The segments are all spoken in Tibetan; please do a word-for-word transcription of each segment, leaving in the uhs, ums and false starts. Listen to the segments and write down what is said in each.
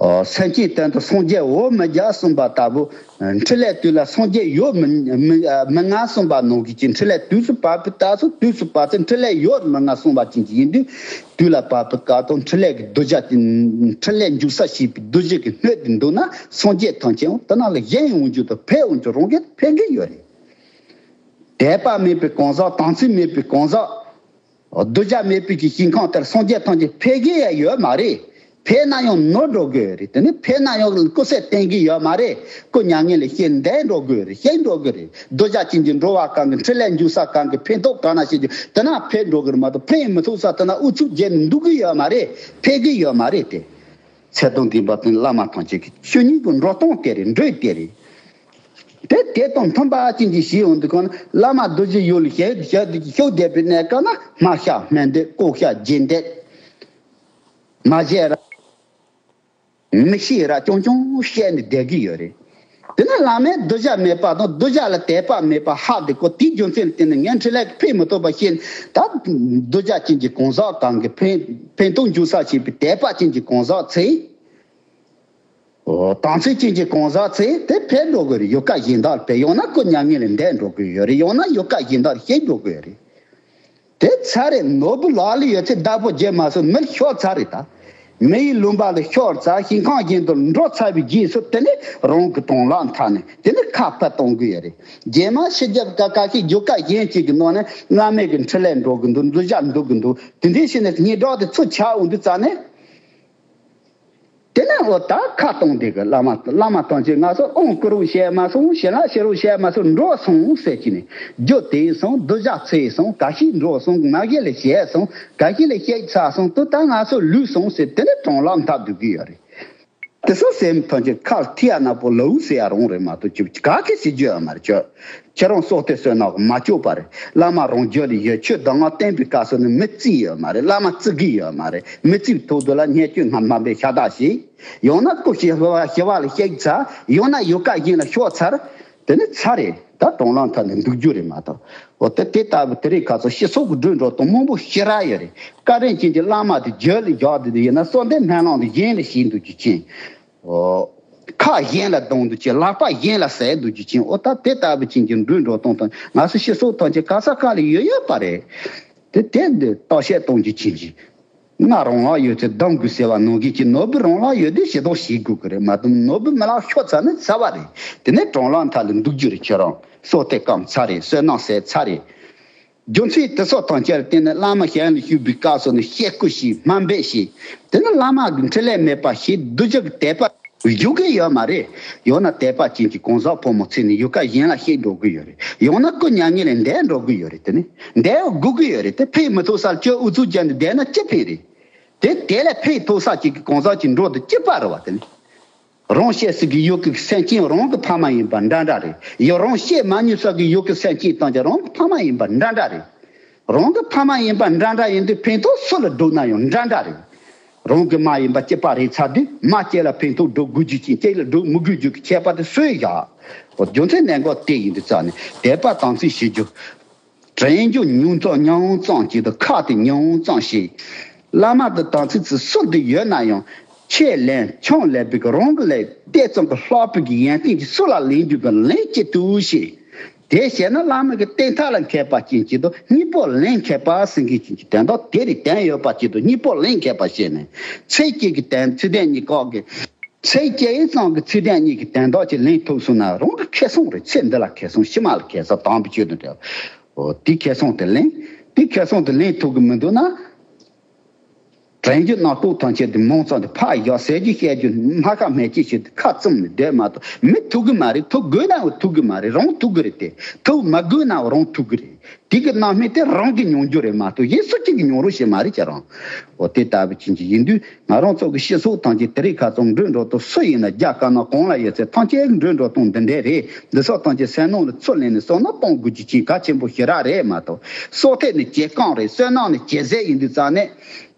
སེམས་ཅན་དོན་དུ་སངས་རྒྱས་འོ་མི་རྒྱ་གསུངས་པ་ལྟ་བུ། འཕྲིན་ལས་དུས་ལ་སངས་རྒྱས་ཡོད་མི་མི་མི་ང་གསུངས་པ་ནང་བཞིན་གྱི་འཕྲིན་ལས་དུས་སུ་བབ་པའི་སྐབས་སུ་དུས་སུ་བབ་ཚེ་འཕྲིན་ལས་ཡོད་མི་ང་གསུངས་པ་ཅན་གྱི་ཡིན་དུས། དུས་ལ་བབ་པའི་སྐབས་དང་འཕྲིན་ལས་ཀྱི་གདུལ་བྱ་དེ་འཕྲིན་ལས་འཇུག་ས་བྱེད་པའི་གདུལ་བྱ་གི་སྣོད་དེ་འདུག་ན་སངས་རྒྱས་ཐམས་ཅད་དེ་ན་ལ་གཞན་འོང་རྒྱུ་དང་ཕན་འོང་རྒྱུ་རང་གིས་ཕན་གྱི་ཡོད་རེད། དད་པ་མེད་པའི་གང་ཟག་དམ་ཚིག་མེད་པའི་གང་ཟག་གདུལ་བྱ་མེད་པའི་གི་ཞིང་ཁམས་དེར་སངས་རྒྱས་ཐམས་ཅད་ཕན་གྱི་ཡང་ཡོད་མ་རེད། ཕན་ན་ཡང་ནོར་འགྲོ་དགོས་རེད། དེ་ནི་ཕན་ན་ཡང་སྐུ་ཚེ་བརྟན་གྱི་ཡོད་མ་རེད། སྐུ་མྱ་ངན་ལས་ཤི་འདས་འགྲོ་དགོས་རེད། ཤི་འགྲོ་དགོས་རེད། གདུལ་བྱ་ཅན་གྱི་འགྲོ་བ་གང་གི་འཕྲིན་ལས་འཇུག་ས་གང་གི་ཕན་ཐོགས་གང་ན་ཤེས་རྒྱུ་དེ་ན་ཕན་འགྲོ་གི་རེད་མ་གཏོགས་ཕན་མི་ཐོགས་ས་དེ་ན་ཨུ་ཚུགས་བརྒྱབ་ནས་འདུག་གི་ཡོད་མ་རེད། ཕན་གྱི་ཡོད་མ་རེད་དེ། ཚེ་དང་ལྡན་པ་དང་བླ་མ་ཐམས་ཅད་ཀྱི་ཆོས་ཉིད་ཀྱི་འགྲོ་སྟངས་དེ་རེད། འགྲོས་དེ་རེད། དེ་དེ་དང་མཐུན་པ་ཅན་གྱི་ཞིག་ཡོང་དུས་གང་ན་བླ་མ་རྡོ་རྗེ་ཡོལ་ཞལ་ཞལ་དུ་ཤོག་བསྡད་པའི་གནས་སྐབས་ན་སྨྲ་ཤ་སྨན་འདེབས་ལྐོག་ཤ་རྗེས་འདེབས། མ་བཤད་ར་མི་ཤེས་ར་ཅུང་ཅུང་བཤད་ནས་བསྡད་ཀྱི་ཡོད་རེད། དེ་ནི་བླ་མའི་གདུལ་བྱ་མེད་པ་དང་གདུལ་བྱ་ལ་དད་པ་མེད་པ་ཧ་དེ་ཀོ་དེའི་རྒྱུ་མཚན་ལ་བརྟེན་ནས་ངས་འཕྲིན་ལས་ཀྱི་ཕན་མི་ཐོགས་པ་ཤེས་ནས་ད་གདུལ་བྱ་ཅན་གྱི་གང་ཟག་གང་གི་ཕན་ཕན་ཐོགས་འཇུག་ས་བྱེད་པའི་དད་པ་ཅན་གྱི་གང་ཟག་ཚེ། འོ། དམ་ཚིག་ཅན་གྱི་གང་ཟག་ཚེ་དེ་ཕན་འགྲོ་གི་རེད། ཡུལ་ཀ་གཞན་དག་ལ་ཕན། ཡང་ན་སྐུ་མྱ་ངན་ལས་འདས་འགྲོ་གི་ཡོད་རེད། ཡང་ན་ཡུལ་ཀ་གཞན་དག་ལ་ཤི་འགྲོ་གི་ཡོད་རེད། དེ་ཚར་རེ་ནོར་བུ་ལག་ལ་ཡོད་ཚེ་བདག་པོ་བརྗེད་མ་སོང་། མི་ལ་ཤོར་ཚར་རེད་ད། མི་ཡི་ལུང་པ་ལ་ཤོར་ཚར། ཞིང་ཁམས་གཞན་དུ་འགྲོ་ཚར་བའི་རྗེས་སུ་དེ་ནི་རང་གི་དོན་ལ་འཐད་ནས་དེ་ནི་ཁ་ཕར་གཏོང་གི་ཡོད་རེད། རྗེས་མ་ཤི་རྒྱབ་ཀ་ཁ་ཤས་ཡུལ་ཀ་གཞན་གཅིག་གི་ནང་ནས་སྔ་མའི་གི་འཕྲིན་ལས་འགྲོ་གི་འདུག་གདུལ་བྱ་འདུག་གི་འདུག་དེ་འདྲའི་ཕྱིར་ནས་སྙན་གྲགས་དེ་ཚུར་ཆགས་འོང་དུས་ཙ་ནས། དེ་ནས་འོ་ད་ཁ་གཏོང་དེ་གི་བླ་མ་བླ་མ་ཐམས་ཅད་ང་ཚོ་དབང་བསྐུར་རོགས་བྱས་མ་སོང་། ཞལ་ལག་བྱེད་རོགས་བྱས་མ་སོང་། འགྲོ་སོང་ཟེར་གྱི་ནས་རྒྱུ་དེ་སོང་། གདུལ་བྱ་ཚེ་སོང་། འགའ་ཞིག་འགྲོ་སོང་། ང་ཞིག་ལ་བྱས་སོང་། འགའ་ཞིག་ལ་བཤད་ཚར་སོང་། དུ་ད་ང་ཚོ་ལུས་སོང་ཟེར་དེ་ནས་གྲོང་ལ་མཐའ་སྡུག་གི་ཡོད་རེད། དེ་སོགས་སེམས་ཐམས་ཅད་ཁ་ལ་ཐི་ཡ་ནག་པོ་ལའུ་ཟེར་ཡ་རང་རེད་མ་གཏོགས་ཅིག་ག་གེ་ཟེར་རྒྱུ་ཡོད་མ་རེད་ཅོ། ཁྱེད་རང་སྲོག་ཐེ་བསོད་ནམས་མ་བཅོས་པ་རེད། བླ་མ་རང་རྒྱུད་ལ་ཡོད། ཆོས་གདམས་ངག་བསྟན་པའི་སྐབས་སུ་ནི་མི་བརྩི་ཡོད་མ་རེད། བླ་མ་བརྩི་གི་ཡོད་མ་རེད། མི་བརྩིའི་ཐོག་ཏུ་ལ་བརྙས་བཅོས་སྔ་མ་འབད་ཤ་སྟག་ཞིག་ཡང་ན་སྐུ་ཞི་བ་ཞི་བ་ལ་གཤེགས་ཚར། ཡང་ན་ཡུལ་ཀ་གཞན་ལ་ཤོར་ཚར། དེ་ནི་ཚར་རེད། ད་གྲོང་ལ་མཐའ་ནས་འདུག་རྒྱུ་རེད་མ་གཏོགས། འོ་དེ་དེ་ལྟ་བུ་དེ་རིང་ཁ་སང་སྤྱི་ཚོགས་ཀྱི་འགྲོས་འགྲོ་སྟངས་མང་པོ་ཞེ་དྲག་ཡོད་རེད། བཀའ་དྲིན་ཅན་གྱི་བླ་མ་དེ་རྒྱུད་ལ་བཞག་དེ་དེ་ཡིན་ན་བསམ་གཏན་སྨོན་ལམ་དེ་གཞན་ལ་བྱེད་འདུག་རྒྱུ་ཅན། ཨོ། ཁ་གཞན་ལ་གཏོང་འདུག་ཅེས། ལག་པ་གཞན་ལ་ཟས་འདུག་རྒྱུ་ཅན། ཨོ་ད་དེ་ལྟ་བུ་ཅན་གྱི་འགྲོས་འགྲོ་སྟངས་དང་ང་ཚོ་སྤྱི་ཚོགས་ཐམས་ཅད་ག་ས་ག་ལ་ཡོད་ཡོད་པ་རེད། དེ་དེ་འདི་བརྟག་དཔྱད་གཏོང་རྒྱུ་ཅན་གྱི། ང་རང་ལ་ཡོད་ཚེ་གདམ་དགོས་ཟེར་བ་ནང་བཞིན་གྱི་ནོར་བུ་རང་ལ་ཡོད་དུས་ཞེ་དྲག་ཞིག་དགོས་ཀྱི་རེད་མ་གཏོགས་ནོར་བུ་མི་ལ་ཤོར་ཚར་ན་ཚར་བ་རེད། དེ་ནས་གྲོང་ལ་མཐའ་ལ་འདུག་རྒྱུ་རེད། ཁྱེད་རང་སྲོག་ཐེ་སྐམ་ཚར་རེད། བསོད་ནམས་ཟད་ཚར་རེད། རྒྱུ་མཚན་དེ་སོགས་དང་བཅས་ཏེ་ནི་བླ་མ་ཞལ་ལ་བཞུགས་པའི་སྐབས་སུ་ནི་བཤད་སྐུ་ཞིག་སྨ་འབེབས་ཤིག་དེ་ནི་བླ་མ་གི་འཕྲིན་ལས་མེད་པ་ཞིག་གདུལ་བྱ་གི་དད་པ་བཞུགས་ཀྱི་ཡོད་མ་རེད། ཡང་ན་དད་པ་ཅན་གྱི་གང་ཟག་ཕོ་མོ་ཚེ་ནི་ཡུལ་ཀ་གཞན་ལ་གཤེགས་འགྲོ་གི་ཡོད་རེད། ཡང་ན་སྐུ་མྱ་ངན་ལས་འདས་འགྲོ་གི་ཡོད་རེད། དེ་ནི་འདས་དགོས་ཀྱི་ཡོད་རེད། དེ་ཕན་མི་ཐོགས་སར་ཅོ་ཨུ་ཚུགས་ཅན་དུ་བསྡད་ན་ཅི་ཕན་རེད། དེ་དེ་ལས་ཕན་ཐོགས་ས་ཅིག་གི་གང་ཟག་ཅིག་འགྲོ་དུ་ཅི་པ་རེད་བ་དེ་ནི། རང་བཤད་སྲིད་ཀྱི་ཡོད་ཀྱི་སེམས་ཅན་རང་གི་ཕ་མ་ཡིན་པ་འདྲ་འདྲ་རེད། ཡང་རང་བཤད་མ་ཉན་ས་ཀྱི་ཡོད་ཀྱི་སེམས་ཅན་དང་ཀྱང་རང་གི་ཕ་མ་ཡིན་པ་འདྲ་འདྲ་རེད། རང་གི་ཕ་མ་ཡིན་པ་འདྲ་འདྲ་ཡིན་དུས་ཕན་ཐོགས་སུ་ལ་སྒྲུབ་ན་ཡང་འདྲ་འདྲ་རེད། རང་གི་མ་ཡིན་པ་སྐྱེས་པ་རེད་ཚར་དུས་མ་སྐྱེས་ལ་ཕན་ཐོགས་སྒྲུབ་དགོས་རྒྱུ་ཅན་སྐྱེས་ལ་སྒྲུབ་མི་དགོས་རྒྱུ་གི་ཁྱད་པར་དེ་སུས་བཞག་རྒྱུ་མཚན་གནད་འགག་དེ་ཡིན་དུས་ཙང་ནས་དད་པ་དམ་ཚིག་ཞེས་རྒྱུ། དྲན་རྒྱུ་ཉུང་ཙམ་ཉུང་ཙམ་ཅིག་དང་ཁ་དེ་ཉུང་ཙམ་ཞིག་བླ་མ་དང་དམ་ཚིག་ཚུལ་སུ་འདི་ཡོད་ན་ཡང་ཆེས་ལན་ཆུང་ལས་པའི་གི་རང་གི་ལས་ཏེ་ཙམ་གྱི་ལྷག་པའི་གི་ཡོན་ཏན་གྱི་སུ་ལ་ལེན་རྒྱུ་གི་ལན་ཅི་ཐུབ་ཞིག་དེ་བྱས་ན་བླ་མ་གི་བསྟན་མཐའ་ལ་མཁས་པ་ཅན་གྱི་དང་གཉིས་པོ་ལེན་མཁས་པ་ཟེར་མཁན་ཅན་གྱི་དོན་དག་དེ་རིགས་དོན་ཡོད་པ་ཅིག་དང་གཉིས་པོ་ལེན་མཁས་པ་བྱས་ནས་ཚེ་གཅིག་གི་དོན་ཚེ་དོན་གཉིས་ཀ་གི་ཚེ་སྐྱེལ་ཙང་གི་ཚེ་དོན་གཉིས་ཀྱི་དོན་དག་ཅིག་ལེན་ཐུབ་སོང་ན་རང་གི་ཁེ་བཟང་རེད། ཚེ་འདི་ལ་ཁེ་བཟང་ཕྱི་མ་ལ་ཁེ་བཟང་དམ་པའི་ཆོས་དང་འབྲེལ་བ། འོ་དེ་ཁེ་བཟང་དེ་ལེན། དེ་ཁེ་བཟང་དེ་ལེན་ཐུབ་གི་མི་འདུག་ན། དྲན་རྒྱུ་རྣམ་རྟོག་ཐམས་ཅད་དེ་མང་ཙམ་དེ་ཕར་བཞག་ཟེར་རྒྱུ་བཤད་རྒྱུ་སྨྲ་ཁ་སྨྲས་ཅི་ཞིག་དེ་ཁ་བཙུམ་ནས་བསྡད་མ་གཏོགས་མི་ཐུབ་གི་མ་རེད། ཐུབ་དགོས་ན་ཐུབ་གི་མ་རེད། རང་ཐུབ་གི་རེད་དེ། ཐུབ་མ་དགོས་ན་རང་ཐུབ་གི་རེད། དེ་གི་རྣམ་སྨིན་དེ་རང་གི་མྱོང་རྒྱུ་རེད་མ་གཏོགས་གཞན་སུ་གཅིག་གི་མྱོང་རོགས་བྱེད་མ་རེད་ཁྱེད་རང་། འོ་དེ་ལྟ་བུ་ཅན་གྱི་ཡིན་དུས་ང་རང་ཚོ་གི་སྤྱི་ཚོགས་ཐམས་ཅད་དེ་རིང་ཁ་ཚང་འགྲོས་འགྲོ་སྟངས་སུ་ཡིན་ན་རྒྱ་དཀར་ནག་གང་ལ་ཡོད་ཚད་ཐམས་ཅད་འགྲོས་འགྲོ་སྟངས་འདི་འདྲས་རེད། འདི་ཚོ་ཐམས་ཅད་སེམས་ནང་ལ་ཚུར་ལེན་ནས་བསམ་བློ་གཏོང་དགོས་རྒྱུ་ཅིག་གལ་ཆེན་པོ་ཞེ་དྲག་རེད་མ་གཏོགས་སྲོག་ཐད་ནས་བྱེད་རྐང་རེད། བསོད་ནམས་ནས་བྱེད་ཟེར་ཡིན་དུས་ཙང་ནས་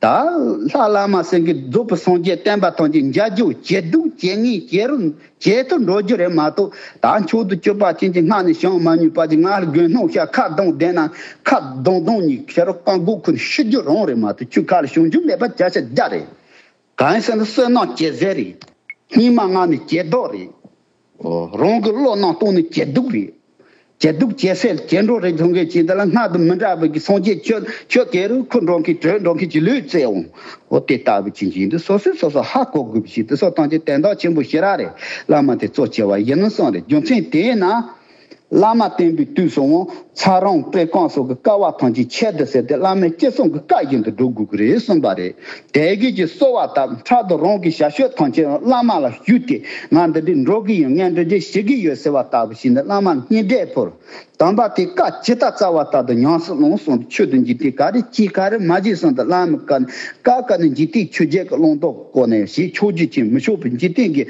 ད་ལྷ་བླ་མ་སེང་གེ་རྫོགས་པའི་སངས་རྒྱས་བསྟན་པ་ཐམས་ཅད་འཇའ་འཇུག་ཇེ་སྡུག་ཇེ་ངན་ཇེ་རུང་། ཇེ་མཐོར་འགྲོ་རྒྱུ་རེད་མ་གཏོགས་ད་མཆོག་ཏུ་གྱུར་པ་ཅན་གྱི་སྔགས་ནས་བྱང་མ་ནུས་པ་ཅིག་ང་ལ་དགོས་སྣང་ཤ་ཁ་གདོང་བསྡད་ན་ཁ་གདོང་གདོང་གཉིས་ཁྱེད་རང་རྐང་མགོ་ཁུར་ནས་ཤི་རྒྱུ་རང་རེད་མ་གཏོགས་ཁྱོད་ཁ་ལ་ཤོང་རྒྱུ་མེད་པ་བརྒྱ་ཆ་བརྒྱ་རེད། གང་ཡིན་ཟེར་ན་བསོད་ནམས་ཇེ་ཟད་རེད། སྙིགས་མ་ལྔ་ནི་ཇེ་སྡུག་རེད། རང་གི་བློ་སྣང་སྟོང་ནི་ཇེ་སྡུག་རེད། ཇེ་སྡུག་ཇེ་གསལ་ཇེ་འགྲོ་རེད། ཐོན་མཁན་ཅིག་འདི་ལ་སྔར་དང་མི་འདྲ་བའི་གི་སངས་རྒྱས་ཆོས་ཆོས་ག་རེ་ཁུར་འགྲོ་མཁན་བྲོས་འགྲོ་མཁན་གྱི་ལུས་རྩལ་འོང་། འོ་དེ་ལྟ་བུ་ཅན་ཅིག་འདི་སོ་སོས་སོ་སོ་ཧ་གོ་དགོས་པ་ཞིག་དེ་སོགས་ཐམས་ཅད་དོན་དག་ཆེན་པོ་ཞེ་དྲག་རེད། བླ་མ་དེ་གཙོ་ཆེ་བ་ཡིན་ནོ་གསུངས་རེད། རྒྱུ་མཚན་དེས་ན། བླ་མ་བསྟེན་པའི་དུས་སུའང་ཚ་རོང་བཀྲེས་སྐོམ་སོགས་ཀྱི་དཀའ་བ་ཐམས་ཅད་ཆེད་དུ་ཟེར་ཏེ་བླ་མའི་ཅི་གསུང་གི་བཀའ་བཞིན་དུ་སྒྲུབ་དགོས་ཀྱི་རེད་གསུངས་པ་རེད། དེ་གིས་ཀྱི་གསོལ་བ་བཏབ་ཕྲག་དོག་རང་གི་ཞབས་ཕྱི་ཐམས་ཅད་བླ་མ་ལ་ཞུས་ཏེ་ང་འདི་འདྲས་འགྲོ་གི་ཡིན། ངས་འདི་འདྲས་བྱེད་ཀྱི་ཡོད་ཟེར་བ་ལྟ་བུ་ཞིག་ནི་བླ་མར་སྙིང་འདྲེས་ཕུལ། དམ་པ་དེས་བཀའ་ཇི་ལྟར་སྩལ་བ་ལྟར་དུ་ཉམས་སུ་བླངས་སོང་དུས་ཆོས་དང་འཇིག་རྟེན་ག་རེ་བྱས་ག་རེ་མ་བྱས་སོང་དུས་བླ་མའི་བཀའ་བཀའ་བཀའ་ནི་འཇིག་རྟེན་ཆོས་བརྒྱད་ཀྱི་བླང་དོར་སྐོར་ནས་ཞེས་ཆོས་བརྒྱད་ཀྱིས་མི་ཆོག་པའི་འཇིག་རྟེན་གྱི་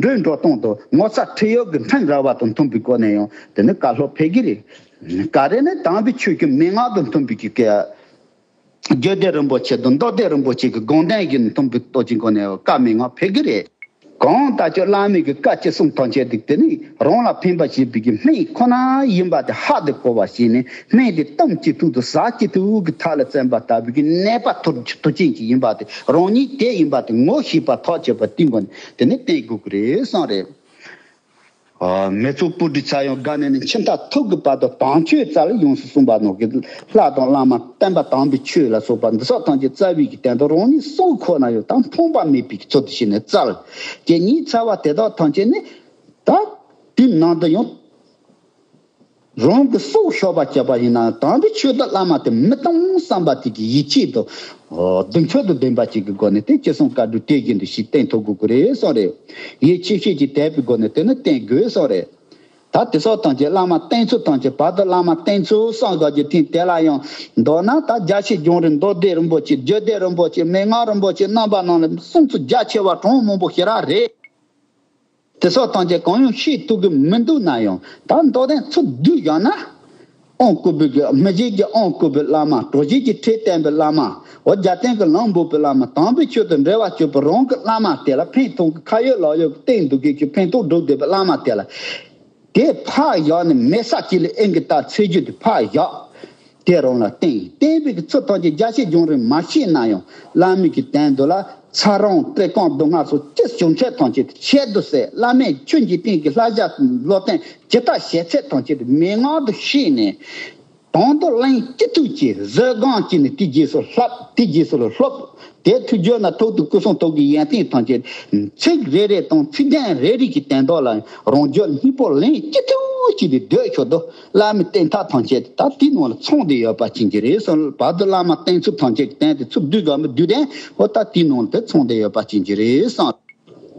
འགྲོས་འགྲོ་སྟངས་དང་ངོ་ཚ་ཁྲེལ་ཡོད་ཀྱི་ཕྲན་ར་བ་དང་མཐུན་པའི་སྒོ་ནས་ཡང་དེ་ནི་བཀའ་སློབ་ཕེབས་ཀྱི་རེད། ག་རེ་ནི་དམ་པའི་ཆོས་ཀྱི་མན་ངག་དང་མཐུན་པའི་གི་བརྒྱུད་ལྡན་རིན་པོ་ཆེ་དང་མདོ་སྡེ་རིན་པོ་ཆེ་གི་དགོངས་དོན་གྱི་མཐུན་པའི་སྟོབས་ཀྱི་སྒོ་ནས་བཀའ་མན་ངག་ཕེབས་ཀྱི་རེད། གང་ལྟར་ཀྱང་བླ་མའི་གི་བཀའ་ཅི་གསུང་ཐམས་ཅད་དེ་དེ་ནི་རང་ལ་ཕན་པ་བྱེད་པའི་གི་སྨན་ཁོ་ན་ཡིན་པ་དེ་ཧ་དེ་གོ་བ་བྱས་ནས་སྨན་དེ་གཏམ་གཅིག་ཐུག་ཏུ་ཟ་གཅིག་ཐུག་གི་ཐག་ལ་བཙན་པ་ལྟ་བུའི་གི་ནད་པ་ཐུར་ཐུར་ཅན་ཅིག་ཡིན་པ་དེ་རང་ཉིད་དེ་ཡིན་པ་དེ་ངོ་ཤེས་པ་ཐག་ཆོད་པ་དེ་མགོ་ནས་དེ་ནི་བསྟེན་དགོས་ཀྱི་རེད་གསུངས་རེད། ཨ། མི་ཚོགས་སྤུ་གྲི་ཚ་ཡང་དགའ་ནས་ནི་འཆི་མཐའ་ཐུག་གི་བར་དུ་དམ་ཆོས་བཙལ་ཡོངས་སུ་གསུངས་པ་ནང་གི་ལྷ་དང་བླ་མ་བསྟན་པ་དམ་པའི་ཆོས་ལ་སོགས་པ་འདི་སོགས་ཐམས་ཅད་བཙལ་བའི་གི་དོན་དུ་རང་ཉིད་སྲོག་ཁོ་ན་ཡང་ད་ཕངས་པ་མེད་པའི་གི་ཚུལ་དུ་བྱས་ནས་བཙལ། དེ་ཉིད་བཙལ་བ་དེ་དག་ཐམས་ཅད་ནི་ད་དེའི་ནང་དུ་ཡང་རང་གི་སྲོག་གཤོག་པ་བྱས་པ་ཡིན་ན་དམ་པའི་ཆོས་དང་བླ་མ་དེ་མི་གཏོང་བསམ་པ་དེ་གི་ཡིད་ཆེས་དང་། ཨོ། གདེང་ཚོད་དང་ལྡན་པ་ཅིག་གི་སྒོ་ནས་དེ་ཅི་གསུང་བཀའ་སྒྲུབ་དེ་བཞིན་དུ་ཞིག་བསྟེན་ཐུབ་དགོས་ཀྱི་རེད་གསུངས་རེད། ཡིད་ཆེས་ཤེས་ཀྱིས་དད་པའི་སྒོ་ནས་དེ་ནི་བསྟེན་དགོས་གསུངས་རེད། ད་དེ་སོགས་ཐམས་ཅད་བླ་མ་བསྟེན་ཚུལ་ཐམས་ཅད་བར་དུ་བླ་མ་བསྟེན་ཚུལ་གསུངས་དགོས་ཀྱི་ཐིམ་དེ་ལ་ཡང་མདོར་ན་ད་རྒྱ་ཆེ་རྒྱང་རིང་མདོ་སྡེ་རིན་པོ་ཆེ་རྒྱུད་སྡེ་རིན་པོ་ཆེ་མན་ངག་རིན་པོ་ཆེ་རྣམ་པ་རྣམས་ལ་གསུང་ཚུལ་རྒྱ་ཆེ་བ་གྲངས་མང་པོ་ཞེ་དྲག་རེད། དེ་སོགས་ཐམས་ཅད་གང་ཡང་ཤེས་ཐུབ་ཀྱི་མི་འདུག་ན་ཡང་ད་མདོ་དོན་ཚུར་བསྡུས་བཞག་ན། དབང་བསྐུར་བའི་གི་མི་བརྗེད་ཀྱི་དབང་བསྐུར་བའི་བླ་མ། གྲོགས་བརྗེད་ཀྱི་ཁྲིད་བསྟན་པའི་བླ་མ། འོ་རྒྱལ་བསྟན་གྱི་ལམ་འབོག་པའི་བླ་མ། དམ་པའི་ཆོས་དང་འབྲེལ་བ་གཅོད་པའི་རང་གི་བླ་མ་དེ་ལ་ཕན་ཐོགས་ཀྱི་ཁ་ཡོད་ལག་ཡོད་ཀྱི་བསྟེན་འདུག་གི་ཕན་ཐོགས་སྒྲུབ་བསྡད་པའི་བླ་མ་དེ་ལ། དེ་ཕར་བཞག་ནས་མེད་ས་གཅིག་ལ་ཨེ་གི་ད་ཚེ་རྒྱུད་དེ་ཕར་བཞག་དེ་རང་ལ་བསྟེན། བསྟེན་པའི་གི་ཚུལ་ཐམས་ཅད་རྒྱ་ཆེ་རྒྱང་རིང་མ་ཤེས་ན་ཡང་བླ་མའི་གི་དོན་དུ་ལ་ཚ་རོང་བཀྲེས་སྐོམ་སྡུག་བསྔལ་སོགས་ཅི་བྱུང་ཚད་ཐམས་ཅད་ཆེད་དུ་ཟེར། བླ་མས་ཆོས་འཇིག་རྟེན་གྱི་བསླབ་བྱ་སློབ་སྟོན་ཇི་ལྟར་བྱེད་ཚད་ཐམས་ཅད་མན་ངག་ཏུ་ཤེས་ནས། དང་དུ་ལན་ཅི་ཐུབ་ཀྱིས་གཟི་སྒང་གཅིག་ནས་དེའི་རྗེས་སུ་བསླབ། དེའི་རྗེས་སུ་ལ་སློབ། དེ་ཐུགས་རྒྱུད་ན་ཐུགས་དང་སྐུ་གསུང་ཐུགས་ཀྱི་ཡོན་ཏན་ཐམས་ཅད་ཚིག་རེ་རེ་དང་ཚིག་དོན་རེ་རེ་གི་དོན་དག་ལ་རང་རྒྱུད་སྙིང་པོ་ལན་ཅི་ཐུབ་ཀྱིས་དེ་སྡོད་ཆོག་ཏུ་བླ་མའི་བསྟན་ཐབས་ཐམས་ཅད་ད་དེའི་ནང་ལ་ཚང་བསྡད་ཡོད་པ་ཅན་གྱི་རེད་གསུངས། བར་དུ་བླ་མ་བསྟེན་ཚུལ་ཐམས་ཅད་ཀྱི་དོན་དེ་ཚུར་བསྡུས་དགོས་མི་བསྡུས་དོན་འོ་ད་དེའི་ནང་ལ་དེ་ཚང་བསྡད་ཡོད་པ་ཅན་གྱི་རེད་གསུངས།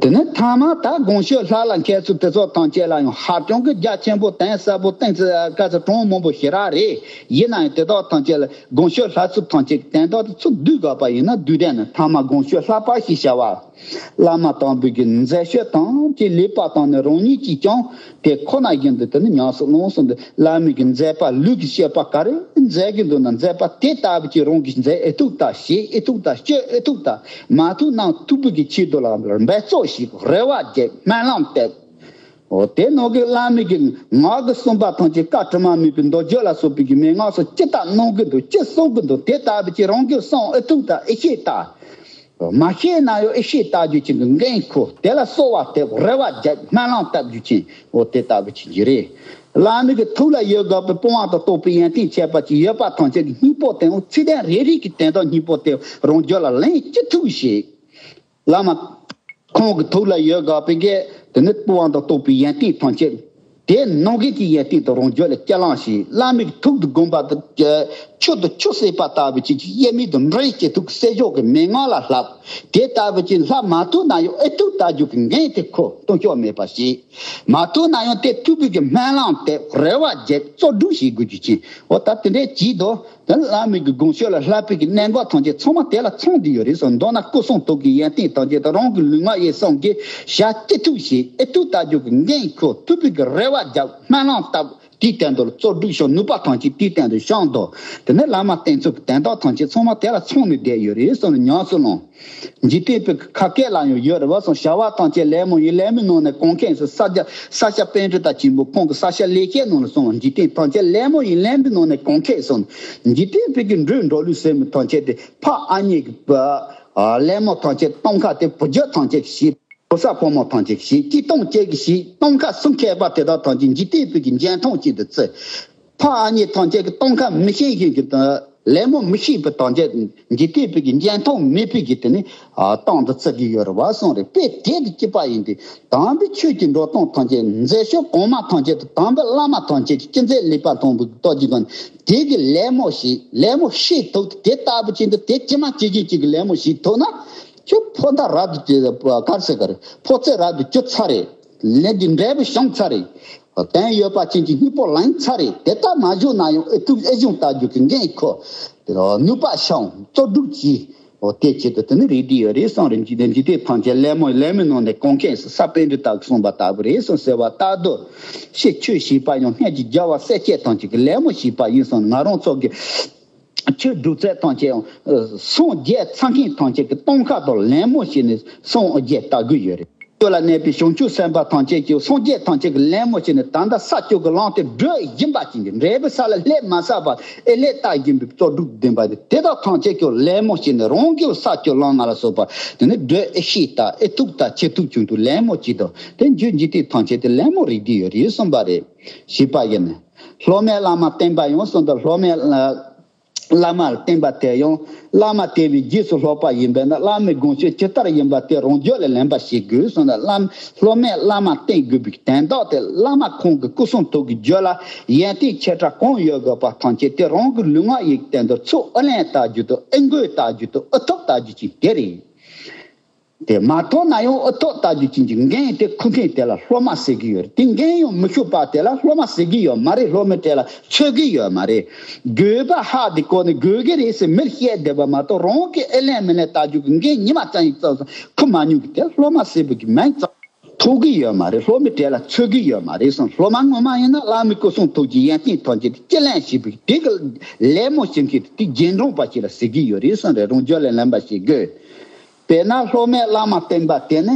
དེ་ནས་ཐ་མ་ད་དགོངས་ཞུ་ལྷ་ལ་མཁས་ཚུལ་དེ་ཚོ་ཐམས་ཅད་ལ་ཡང་ཧ་ཅང་གི་རྒྱ་ཆེན་པོ་དང་ཟབ་པོ་བསྟན་ཚུལ་དཀའ་ཚེགས་གྲངས་མང་པོ་ཞེ་དྲག་རེད། ཡིན་ན་ཡང་དེ་དག་ཐམས་ཅད་ལ་དགོངས་ཞུ་ལྷ་ཚུལ་ཐམས་ཅད་ཀྱི་དོན་དག་དེ་ཚུར་བསྡུས་དགོས་པ་ཡིན་ན་བསྡུས་དོན་ནི་ཐ་མ་དགོངས་ཞུ་ལྷག་པ་ཞེས་བྱ་བ། བླ་མ་དམ་པའི་གི་མཛད་ཤོས་ཐམས་ཅད་ལེགས་པར་བཏང་ནས་རང་ཉིད་ཀྱིས་ཀྱང་དེ་ཁོ་ན་བཞིན་དུ་དེ་ནི་ཉམས་སུ་བླངས་སོང་སྟེ་བླ་མའི་གི་མཛད་པ་ལུས་ཀྱི་བཤད་པ་ག་རེ་མཛད་ཀྱི་འདུག་ན་མཛད་པ་དེ་ལྟ་བུ་ཅིག་རང་གིས་མཛད་ཨེ་ཐུབ་ད་བྱེད་ཨེ་ཐུབ་ད་སྤྱོད་ཨེ་ཐུབ་ད། མ་ཐུབ་ན་ཐུབ་པའི་གི་ཆེད་དུ་ལ་འབད་རྩོལ་ཞིག་རེ་བ་བརྒྱབ་སྨོན་ལམ་བཏབ། འོ་དེ་ནང་གི་བླ་མའི་གི་ངག་གི་གསུངས་པ་ཐམས་ཅད་བཀའ་དྲི་མ་མེད་པའི་མདོ་རྒྱུད་ལ་སོགས་པའི་གི་མན་ངག་སོགས་ཅི་ལྟར་གནང་གི་འདུག་ཅི་གསུང་གི་འདུག་དེ་ལྟ་བུ་ཅིག་རང་གིས་གསུང་ཨེ་ཐུབ་ད་ཨེ་ཤེས་ད། མ་ཤེས་ན་ཡང་ཨེ་ཤེས་ལྟ་རྒྱུ་ཅན་གྱི་འགན་ཁུར། དེ་ལ་གསོལ་བ་བཏབ་རེ་བ་བརྒྱབ་སྨོན་ལམ་བཏབ་རྒྱུ་ཅན་འོ་དེ་ལྟ་བུ་ཅིག་གི་རེད། བླ་མའི་གི་ཐུགས་ལ་ཡོད་དགོས་པའི་སྤོང་བ་དང་རྟོགས་པའི་ཡོན་ཏན་ཁྱད་པར་ཅན་ཡོད་པ་ཐམས་ཅད་ཀྱི་སྙིང་པོ་དེ་འོ་ཚིག་དོན་རེ་རེ་གི་དོན་དག་སྙིང་པོ་དེ་རང་རྒྱུད་ལ་ལན་ཅི་ཐུབ་ཞིག་བླ་མ་ཁོང་གི་ཐུགས་ལ་ཡོད་དགོས་པའི་གི་དེ་ནི་སྤོང་བ་དང་རྟོགས་པའི་ཡོན་ཏན་ཐམས་ཅད་དེ་ནང་གི་གི་ཡོན་ཏན་དུ་རང་རྒྱུད་ལ་སྐྱེ་ལང་ཞིང་བླ་མའི་ཐུགས་དང་དགོངས་པ་དང་ཆུ་དང་ཆུ་བསྲེས་པ་ལྟ་བུ་ཅིག་གི་དབྱེར་མེད་དུ་འབྲེལ་བྱེད་ཐུབ་ཀྱི་བསྲེ་ཆོག་གི་མན་ངག་ལ་བསླབ། དེ་ལྟ་བུ་ཅིག་བསླབ་མ་ཐུབ་ན་ཡང་ཨེ་ཐུབ་ལྟ་རྒྱུ་གི་འགན་དེ་ཁུར་ལྟུང་ཕྱོགས་མེད་པ་ཞིག་མ་ཐུབ་ན་ཡང་དེ་ཐུབ་པའི་གི་སྨོན་ལམ་དེ་རེ་བ་བརྒྱབ་རྩོལ་སྒྲུབ་བྱེད་དགོས་རྒྱུ་ཅན་འོ་ད་དེ་འདྲའི་བྱེད་དོ། དེ་ནི་བླ་མའི་གི་དགོངས་ཞུ་ལ་བསླབ་པའི་གི་གནད་འགག་ཐམས་ཅད་ཚང་མ་དེ་ལ་ཚང་བསྡད་ཡོད་རེད་གསུངས། མདོར་ན་སྐུ་གསུང་ཐུགས་ཀྱི་ཡོན་ཏན་ཐམས་ཅད་དང་རང་གི་ལུས་ངག་ཡིད་གསུམ་གྱི་ཞལ་ཅི་ཐུབ་བཞེས་ཨེ་ཐུབ་ལྟ་རྒྱུ་གི་འགན་ཁུར་ཐུབ་པའི་གི་རེ་བ་བརྒྱབ་སྨོན་ལམ་བཏབ་དེའི་སྟེང་དུ་གཙོ་སྒྲུབ་ཤོག་ནུས་པ་ཐམས་ཅད་དེའི་སྟེང་དུ་བཤམས་དོ། དེ་ནི་བླ་མ་བསྟེན་ཚུལ་གྱི་དོན་དག་ཐམས་ཅད་ཚང་མ་དེ་ལ་ཚང་ནས་བསྡད་ཡོད་རེད་གསུངས་ནས་ཉམས་སུ་བླངས། འཇིག་རྟེན་པའི་ཁ་སྐད་ལ་ཡང་ཡོད་རེད་བ་གསུངས། བྱ་བ་ཐམས་ཅད་ལད་མོ་ཡིན། ལད་མོའི་ནང་ནས་གང་ཁེངས་སུ་ས་སྐྱ་ས་སྐྱ་པཎྜི་ཏ་ཆེན་པོ་ཁོང་གི་ས་སྐྱ་ལེགས་བཤད་ནང་ལ་གསུངས་པ། འཇིག་རྟེན་ཐམས་ཅད་ལད་མོ་ཡིན། ལད་མོའི་ནང་ནས་གང་ཁེངས་སུ། འཇིག་རྟེན་པའི་གི་འགྲོས་འགྲོ་ལུགས་ཟེར་མི་ཐམས་ཅད་དེ་ཕ་ཨ་མྱེས་ཀྱི་ལད་མོ་ཐམས་ཅད་སྟོང་ཁ་དེ་བུ་རྒྱུད་ཐམས་ཅད་ཀྱི་ཞིག་ཕོ་གསར་ཕོ་མོ་ཐམས་ཅད་ཀྱིས་ཤེས། སྐྱིད་གཏོང་བཅས་ཀྱིས་ཤེས། སྟོན་ཁ་སྲུང་མཁས་པ་དེ་དག་ཐམས་ཅད་འཇིག་རྟེན་པའི་གི་འཇོན་ཐང་ཅན་དུ་བརྩི། ཕ་ཨ་མྱེས་ཐམས་ཅད་ཀྱིས་སྟོན་ཁ་མི་ཤེས་མཁན་གྱི་དང་ལད་མོ་མི་ཤེས་པ་ཐམས་ཅད་འཇིག་རྟེན་པའི་གི་འཇོན་ཐང་མེད་པའི་གི་དེ་ནི་ཨ་སྟེང་དུ་བརྩི་གི་ཡོད་རེད་བ་གསུངས་རེད། དཔེ་དེ་གི་སྐྱིད་པ་ཡིན་ཏེ། དམ་པའི་ཆོས་ཀྱི་འགྲོ་སྟངས་ཐམས་ཅད་མཛད་ཤོག་གོང་མ་ཐམས་ཅད་དང་དམ་པའི་བླ་མ་ཐམས་ཅད་ཀྱི་ཅི་མཛད་ལེགས་པར་མཐོང་བའི་རྟོགས་ཀྱི་དོན་དེ་གི་ལད་མོ་ཞིག་ལད་མོ་ཤེས་ཐུབ་དེ་ལྟ་བུ་ཅན་དུ་དེ་ཇི་མ་ཇི་བཞིན་ཅིག་གི་ལད་མོ་ཤེས་ཐུབ་ན། ཁྱོད་ཕོ་མཐའ་རབ་ཏུ་གར་ཟེར་ག་རེད། ཕོ་ཚོད་རབ་ཏུ་གྱུར་ཚར་རེད། ལས་ཀྱི་འབྲས་བུ་བྱུང་ཚར་རེད། དོན་ཡོད་པ་ཅན་གྱི་སྙིང་པོ་ལེན་ཚར་རེད། དེ་ལྟར་མ་བྱུང་ན་ཡང་ཨེ་ཐུབ་ཨེ་བྱུང་ལྟ་རྒྱུ་གི་འགན་ཁུར། ནུས་པ་བྱུང་རྩོལ་སྒྲུབ་ཀྱིས། འོ་དེ་ཆེད་དུ་དེ་ནི་རེད་དེ་ཡོད་རེད་གསུངས་རེད། འཇིག་རྟེན་འཇིག་རྟེན་ཐམས་ཅད་ལད་མོ་ལད་མོའི་ནང་ནས་གོན་མཁན་ས་པཎ་གྲུབ་ལྟ་བུ་གསུངས་པ་ལྟ་བུ་རེད་གསུངས་ཟེར་བ་ལྟར་དུ། ཤེས་ཆོས་ཤེས་པ་ཡང་སྔར་གྱི་རྒྱལ་བ་སྲས་བཅས་ཐམས་ཅད་ཀྱི་ལད་མོ་ཤེས་པ་ཡིན་གསུངས། ང་རང་ཚོ་གི་ཆོས་སྒྲུབ་ཚད་ཐམས་ཅད་ཡང་སངས་རྒྱས་ཚར་མཁན་ཐམས་ཅད་ཀྱི་སྟོན་ཁ་དང་ལད་མོ་བྱས་ནས་སངས་རྒྱས་ལྟ་གི་ཡོད་རེད། ཆོས་ལ་གནས་པའི་བྱང་ཆུབ་སེམས་དཔའ་ཐམས་ཅད་ཀྱིས་སངས་རྒྱས་ཐམས་ཅད་ཀྱི་ལད་མོ་བྱས་ནས་ད་ལྟ་ས་བཅུ་གི་ལམ་དེ་བགྲོད་བཞིན་པ་ཅན་གྱི་འབྲས་བུ་ས་ལ་ལྷད་མ་ས་བར་ཨེ་ལྷད་ལྟ་བཞིན་པའི་རྩོལ་སྒྲུབ་ལྡན་པ་དེ་དེ་དག་ཐམས་ཅད་ཀྱིས་ལད་མོ་བྱས་ནས་རང་གི་ས་བཅུ་ལམ་ལྔ་ལ་སོགས་པ་དེ་ནི་བགྲོད་ཨེ་ཤེས་ལྟ་ཨེ་ཐུབ་ལྟ་ཅི་ཐུབ་བྱུང་དུ་ལད་མོ་བྱས་དང་དེ་རྒྱུ་འཇིག་རྟེན་ཐམས་ཅད་དེ་ལད་མོ་རེད་དེ་ཡོད་རེད་གསུངས་པ་རེད། ཞེས་པ་ཡིན། སློབ་མས་བླ་མ་བསྟེན་པ་ཡང་གསུངས་དང་སློབ་མས་བླ་མ་ལ་བསྟེན་པ་དེ་ཡང་བླ་མ་དེ་བས་རྗེས་སུ་སློབ་པ་ཡིན་པས་ན་བླ་མའི་དགོངས་གཞི་ཇི་ལྟར་ཡིན་པ་དེ་རང་རྒྱུད་ལ་ལེན་པ་ཞིག་དགོས་གསུངས་ན། བླ་སློབ་མས་བླ་མ་བསྟེན་དགོས་པའི་དོན་དག་དེ་བླ་མ་ཁོང་གི་སྐུ་གསུང་ཐུགས་ཀྱི་རྒྱུད་ལ་ཡོན་ཏན་ཆེ་ཕྲ་གང་ཡོད་དགོས་པ་ཐམས་ཅད་དེ་རང་གི་ལུས་ངག་ཡིད་ཀྱི་སྟེང་དུ་ཚུར་ཨུ་ལེན་བལྟ་རྒྱུ་དང་ཨུ་འགོས་བལྟ་རྒྱུ་དང་ཨུ་ཐུག་བལྟ་རྒྱུ་ཅིག་དེ་རེད། དེ་མ་ཐོབ་ན་ཡང་ཨུ་ཐུག་ལྟ་རྒྱུ་ཅན་གྱི་འགན་དེ་འཁུར་མཁན་དེ་ལ་སློབ་མ་ཟེར་གྱི་ཡོད་རེད། དེ་འགན་ཡང་མི་ཤོར་བ་དེ་ལ་སློབ་མ་ཟེར་གྱི་ཡོད་མ་རེད། སློབ་མའི་གྲས་ལ་ཚུད་ཀྱི་ཡོད་མ་རེད། དགོས་པ་ཧ་དེ་གོ་ནས་དགོས་ཀྱི་རེད་ཟེར་མིར་བཤད་བསྡད་པ་མ་གཏོགས་རང་གིས་ཨེ་ལེན་མི་ལེན་ལྟ་རྒྱུ་གི་འགན་ཉི་མ་རྩ་ཡི་རྩ་ས་འཁུར་མ་མྱོང་གི་དེ་སློབ་མ་ཟེར་བ་གི་མིང་ཙམ་ཐོབ་ཀྱི་ཡོད་མ་རེད། སློབ་མའི་གྲས་ལ་ཚུད་ཀྱི་ཡོད་མ་རེད་གསུངས། སློབ་མ་ངོ་མ་ཡིན་ན་བླ་མའི་སྐུ་གསུང་ཐུགས་ཀྱི་ཡོན་ཏན་ཐམས་ཅད་དེ་ཅི་ལེན་ཞེས་པའི་དེ་གི་ལད་མོ་བྱེད་མཁན་དེ་རྗེས་འབྲང་པ་ཞིག་ལ་ཟེར་གྱི་ཡོད་རེད་གསུངས་རེད། རང་རྒྱུད་ལ་ལེན་པ་ཞིག་དགོས། དཔེར་ན་སློབ་མས་བླ་མ་བསྟེན་པ་དེ་ནི།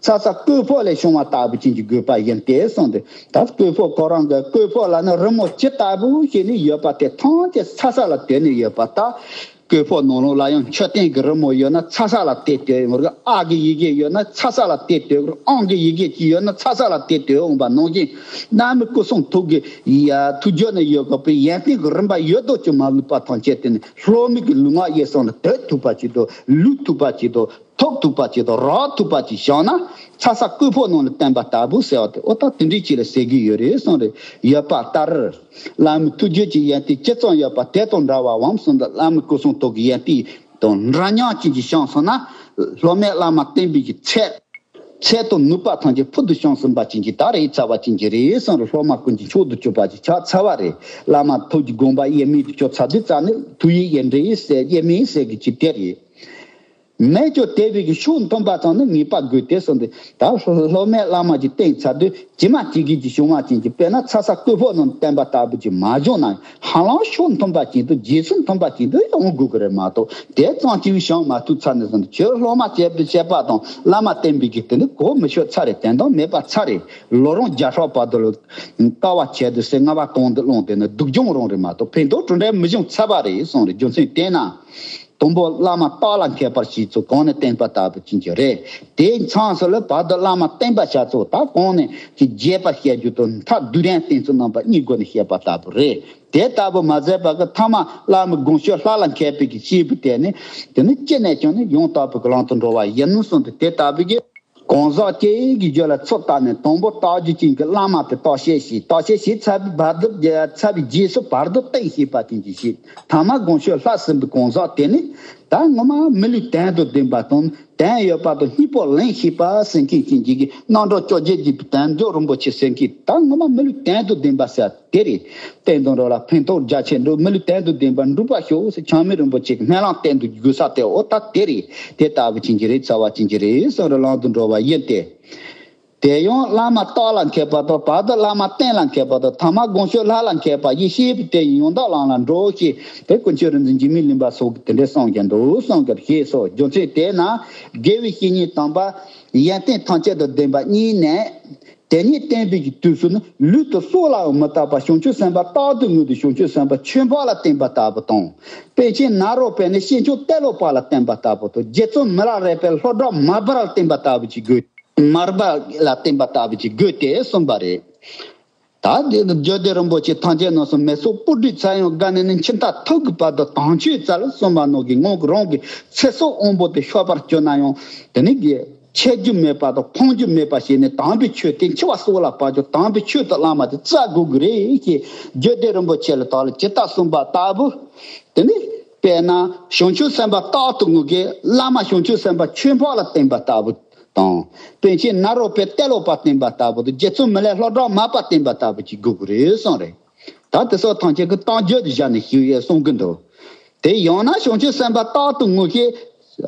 ཚ་ཚ་བརྐོས་ཕོ་ལས་བྱུང་བ་ལྟ་བུ་ཅན་གྱི་དགོས་པ་ཡིན་ཏེ་གསུངས་ཏེ། ད་བརྐོས་ཕོ་ཁོ་རང་གི་བརྐོས་ཕོ་ལ་ནི་རི་མོ་ཇི་ལྟ་བུ་ཞིག་ནི་ཡོད་པ་དེ་ཐམས་ཅད་ཚ་ཚ་ལ་བལྟས་ནས་ཡོད་པ་ལྟར། བརྐོས་ཕོ་ནང་ལོགས་ལ་ཡང་མཆོད་རྟེན་གྱི་རི་མོ་ཡོད་ན་ཚ་ཚ་ལ་བལྟས་བལྟས་ཡོང་རིགས། ཨ་གི་ཡི་གེ་ཡོད་ན་ཚ་ཚ་ལ་བལྟས་བལྟས་ཡོང་རིགས། ཨང་གི་ཡི་གེ་ཅིག་ཡོད་ན་ཚ་ཚ་ལ་བལྟས་བལྟས་ཡོང་བ་ནང་བཞིན། བླ་མའི་སྐུ་གསུང་ཐུགས་ཀྱི་ཡ་ཐུགས་རྒྱུད་ནས་ཡོད་དགོས་པའི་ཡོན་ཏན་གྱི་རིམ་པ་ཡོད་དོ་ཅིག་མ་ལུས་པ་ཐམས་ཅད་དེ་ནི་སློབ་མའི་གི་ལུས་ངག་ཡིད་གསུམ་ལ་དོད་ཐུབ་པ་ཅིག་དང་ལུས་ཐུབ་པ་ཅིག་དང་ཐོབ་ཐུབ་པ་ཅིག་དང་རག་ཐུབ་པ་ཅིག་བྱུང་ན། ཚ་ཚ་བརྐོས་ཕོ་ནང་ལ་བསྟེན་པ་ལྟ་བུ་ཟེར་བ་དེ་འོ་ད་དེ་འདྲའི་ཅིག་ལ་ཟེར་གྱི་ཡོད་རེད་གསུངས་རེད། ཡོད་པ་ལྟར། བླ་མའི་ཐུགས་རྒྱུད་ཀྱི་ཡོན་ཏན་ཇི་ཙམ་ཡོད་པ་དེ་དང་འདྲ་བའམ་གསུངས་ཏེ། བླ་མའི་སྐུ་གསུང་ཐུགས་ཀྱི་ཡོན་ཏན་དང་འདྲ་མཉམ་ཅན་གྱི་བྱུང་སོང་ན། སློབ་མས་བླ་མ་བསྟེན་པའི་གི་ཚད། ཚད་དང་ནུས་པ་ཐམས་ཅད་ཕུལ་དུ་བྱུང་ཟིན་པ་ཅན་གྱི་ད་རེད་ཚར་བ་ཅན་གྱི་རེད་གསུངས་རེད། སློབ་མ་ཀུན་གྱི་མཆོག་ཏུ་གྱུར་པ་ཅིག་ཆགས་ཚར་བ་རེད། བླ་མ་ཐུགས་ཀྱི་དགོངས་པ་དབྱེར་མེད་དུ་གྱུར་ཚར་དུས་ཙམ་ནས་ཐུགས་ཡིད་ཡིན་འདྲེས་ཟེར་དབྱེར་མེད་ཟེར་གྱི་ཅིག་དེ་རེད། མེད་ཀྱང་དེ་བས་ཀྱི་ཕྱོགས་མཐུན་པ་ཙམ་ནི་ངེས་པ་དགོས་ཏེ་གསུངས་ཏེ། ད་སློབ་མས་བླ་མ་ཅིག་བསྟེན་ཚར་དུས་ཇི་མ་ཇི་བཞིན་གྱི་བྱུང་བ་ཅན་གྱི་དཔེར་ན་ཚ་ཚ་བརྐོས་ཕོ་ནང་བསྟེན་པ་ལྟ་བུ་ཅིག་མ་བྱུང་ན། ཧ་ལམ་ཕྱོགས་མཐུན་པ་ཅིག་ཏུ་རྗེས་སུ་མཐུན་པ་ཅིག་ཏུ་ཡོང་དགོས་ཀྱི་རེད་མ་གཏོགས། དེ་ཙམ་གྱིས་བྱང་མ་ཐུབ་ཚར་ནས་བཟུང་སྟེ་ཁྱོད་སློབ་མ་བྱས་པའི་བྱས་པ་དང་བླ་མ་བསྟེན་པའི་གི་དེ་ནི་གོ་མི་ཆོད་ཚར་རེད། དོན་དག་མེད་པ་ཚར་རེད། ལོ་རིམ་བརྒྱ་ཕྲག་བར་དུ་ལ་དཀའ་བ་བྱས་ཏེ་ཟེར་ལྔ་པ་གང་དུ་བླངས་ཏེ་ནི་སྡུག་སྦྱོང་རང་རེད་མ་གཏོགས་ཕན་ཐོགས་གྲུབ་འབྲས་མི་འབྱུང་ཚར་བ་རེད་གསུངས་རེད། རྒྱུ་མཚན་དེས་ན། དང་པོ་བླ་མ་བརྟག་ལ་མཁས་པར་བྱས་ཚུལ་གོང་ནས་བསྟན་པ་ལྟ་བུ་ཅན་གྱི་རེད། དེའི་མཚམས་སུ་ལ་བར་དུ་བླ་མ་བསྟེན་པ་བྱ་ཚུལ་ད་གོང་ནས་ཀྱི་རྒྱས་པ་བཤད་རྒྱུ་དང་མཐར་བསྡུས་དོན་བསྟན་ཚུལ་རྣམ་པ་གཉིས་སྒོ་ནས་བཤད་པ་ལྟ་བུ་རེད། དེ་ལྟ་བུ་མ་ཟད་པ་གི་ཐ་མ་བླ་མའི་དགོངས་གཞི་ལྷ་ལ་མཁས་པའི་གི་སྐྱེས་བུ་དེ་ནི་དེ་ནི་ཅི་ནས་ཀྱང་ནི་ཡང་དག་པའི་གི་ལམ་དུ་འགྲོ་བ་ཡིན་གསུངས་ཏེ། དེ་ལྟ་བུ་གི་གང་ཟག་ཅིག་གི་རྒྱུད་ལ་ཚུར་བལྟས་ནས་དང་པོ་བརྟག་རྒྱུ་ཅན་གྱི་བླ་མ་དེ་བརྟག་དཔྱད་བྱས། བརྟག་དཔྱད་བྱས་ཚར་བའི་བར་དུ་ཚར་བའི་རྗེས་སུ་བར་དུ་བསྟེན་ཤེས་པ་ཅན་གྱི་ཞིག་ཐ་མ་དགོངས་གཞི་ལྷ་ཟེར་བའི་གང་ཟག་དེ་ནི་ད་ངོ་མ་མི་ལུས་དོན་དང་ལྡན་པ་དང་དོན་ཡོད་པ་དང་སྙིང་པོ་ལེན་ཤེས་པ་ཟེར་མཁན་ཅན་གྱི་རྣམ་གྲོལ་བཅོ་བརྒྱད་བརྒྱུད་པའི་དལ་འབྱོར་རིན་པོ་ཆེ་ཟེར་མཁན་ད་ངོ་མ་མི་ལུས་དོན་དང་ལྡན་པ་ཟེར་དེ་རེད། བསྟན་དང་འགྲོ་ལ་ཕན་ཐོགས་རྒྱ་ཆེར་འགྲོ། མི་ལུས་དོན་དུ་ལྡན་པ་འགྲུབ་པར་ཤོག་ཟེར་ཆགས་མེད་རིན་པོ་ཆེ་གི་སྨོན་ལམ་བསྟན་དུ་དགོས་ས་དེ་འོ་ད་དེ་རེད། དེ་ལྟ་བུ་ཅན་གྱི་རེད། ཚར་བ་ཅན་གྱི་རེད་གསུངས་རེད། ལམ་དུ་འགྲོ་བ་ཡིན་ཏེ། དེ་ཡང་བླ་མ་བརྟག་ལ་མཁས་པ་དང་བར་དུ་བླ་མ་བསྟེན་ལ་མཁས་པ་དང་ཐ་མ་དགོངས་གཞི་ལྷ་ལ་མཁས་པ་ཡེ་ཤེས་པའི་དེ་ཡི་ཡང་དག་ལམ་ལ་འགྲོ་ཞེས་དེ་ཀུན་མཁྱེན་རིག་འཛིན་འཇིགས་མེད་གླིང་པ་སོགས་ཀྱིས་དེ་འདྲའི་གསུངས་ཀྱང་འདུག་གསུངས་ཀྱང་ཞེས་སོ། རྒྱུ་མཚན་དེས་ན་དགེ་བའི་བཤེས་གཉེན་དམ་པ་ཡོན་ཏན་ཐམས་ཅད་དང་ལྡན་པ་གཉིས་ནས། དེ་ཉིད་བསྟན་པའི་གི་དུས་སུ་ནི་ལུས་དང་སྲོག་ལའང་མི་ལྟ་བར་བྱང་ཆུབ་སེམས་དཔའ་རྟག་ཏུ་ངུ་སྟེ་བྱང་ཆུབ་སེམས་དཔའ་ཆོས་འཕགས་ལ་བསྟན་པ་ལྟ་བུ་དང་། པཎ་ཆེན་ནཱ་རོ་པས་ནི་སྐྱེས་མཆོག་ཏེ་ལོ་པ་ལ་བསྟན་པ་ལྟ་བུ་དང་། རྗེ་བཙུན་མི་ལ་རས་པས་ལྷོ་བྲག་མར་པ་ལ་བསྟན་པ་ལྟ་བུ་ཅིག་དགོས། མར་པ་ལ་བསྟན་པ་ལྟ་བུ་ཅིག་དགོས་ཏེ་གསུངས་པ་རེད། ད་འདི་ནི་རྒྱུད་སྡེ་རིན་པོ་ཆེ་ཐམས་ཅད་ནང་སུ་མེ་སོགས་སྤུ་གྲིའི་ཚད་ཡང་བརྒལ་ནས་ནི་འཆི་མཐའ་ཐུག་གི་བར་དུ་དམ་ཆོས་བཙལ་གསུངས་པ་ནང་གི་ངང་གི་རང་གི་ཚེ་སྲོག་དབང་པོ་དེ་གཤོག་པར་གྱུར་ན་ཡང་དེ་ནི་གི་ཆད་རྒྱུ་མེད་པ་དང་ཕངས་རྒྱུ་མེད་པ་བྱས་ནས་དམ་པའི་ཆོས་དེ་འཆི་བ་སྲོག་ལ་བབ་ཀྱང་དམ་པའི་ཆོས་དང་བླ་མ་དེ་བཙལ་དགོས་ཀྱི་རེད་ཅེས་རྒྱུད་སྡེ་རིན་པོ་ཆེ་ལ་དག་ལ་ཇི་ལྟར་གསུངས་པ་ལྟ་བུ། དེ་ནི་དཔེར་ན་བྱང་ཆུབ་སེམས་དཔའ་རྟག་ཏུ་ངུ་གི་བླ་མ་བྱང་ཆུབ་སེམས་དཔའ་ཆོས་འཕགས་ལ་བསྟན་པ་ལྟ་བུ་དང་། པཎ་ཆེན་ནཱ་རོ་པས་ཏེ་ལོ་པ་བསྟན་པ་ལྟ་བུ་དང་། རྗེ་བཙུན་མི་ལས་ལྷོ་བྲག་མར་པ་བསྟན་པ་ལྟ་བུ་ཅིག་དགོས་ཀྱི་རེད་གསུངས་རེད། ད་དེ་སོགས་ཐམས་ཅད་ཀྱི་རྟགས་རྒྱུད་དུ་བཞག་ནས་ཞུ་ཡས་གསུང་གི་འདུག་དེ་ཡང་ན་བྱང་ཆུབ་སེམས་དཔའ་རྟག་ཏུ་ངུ་ཞིང་།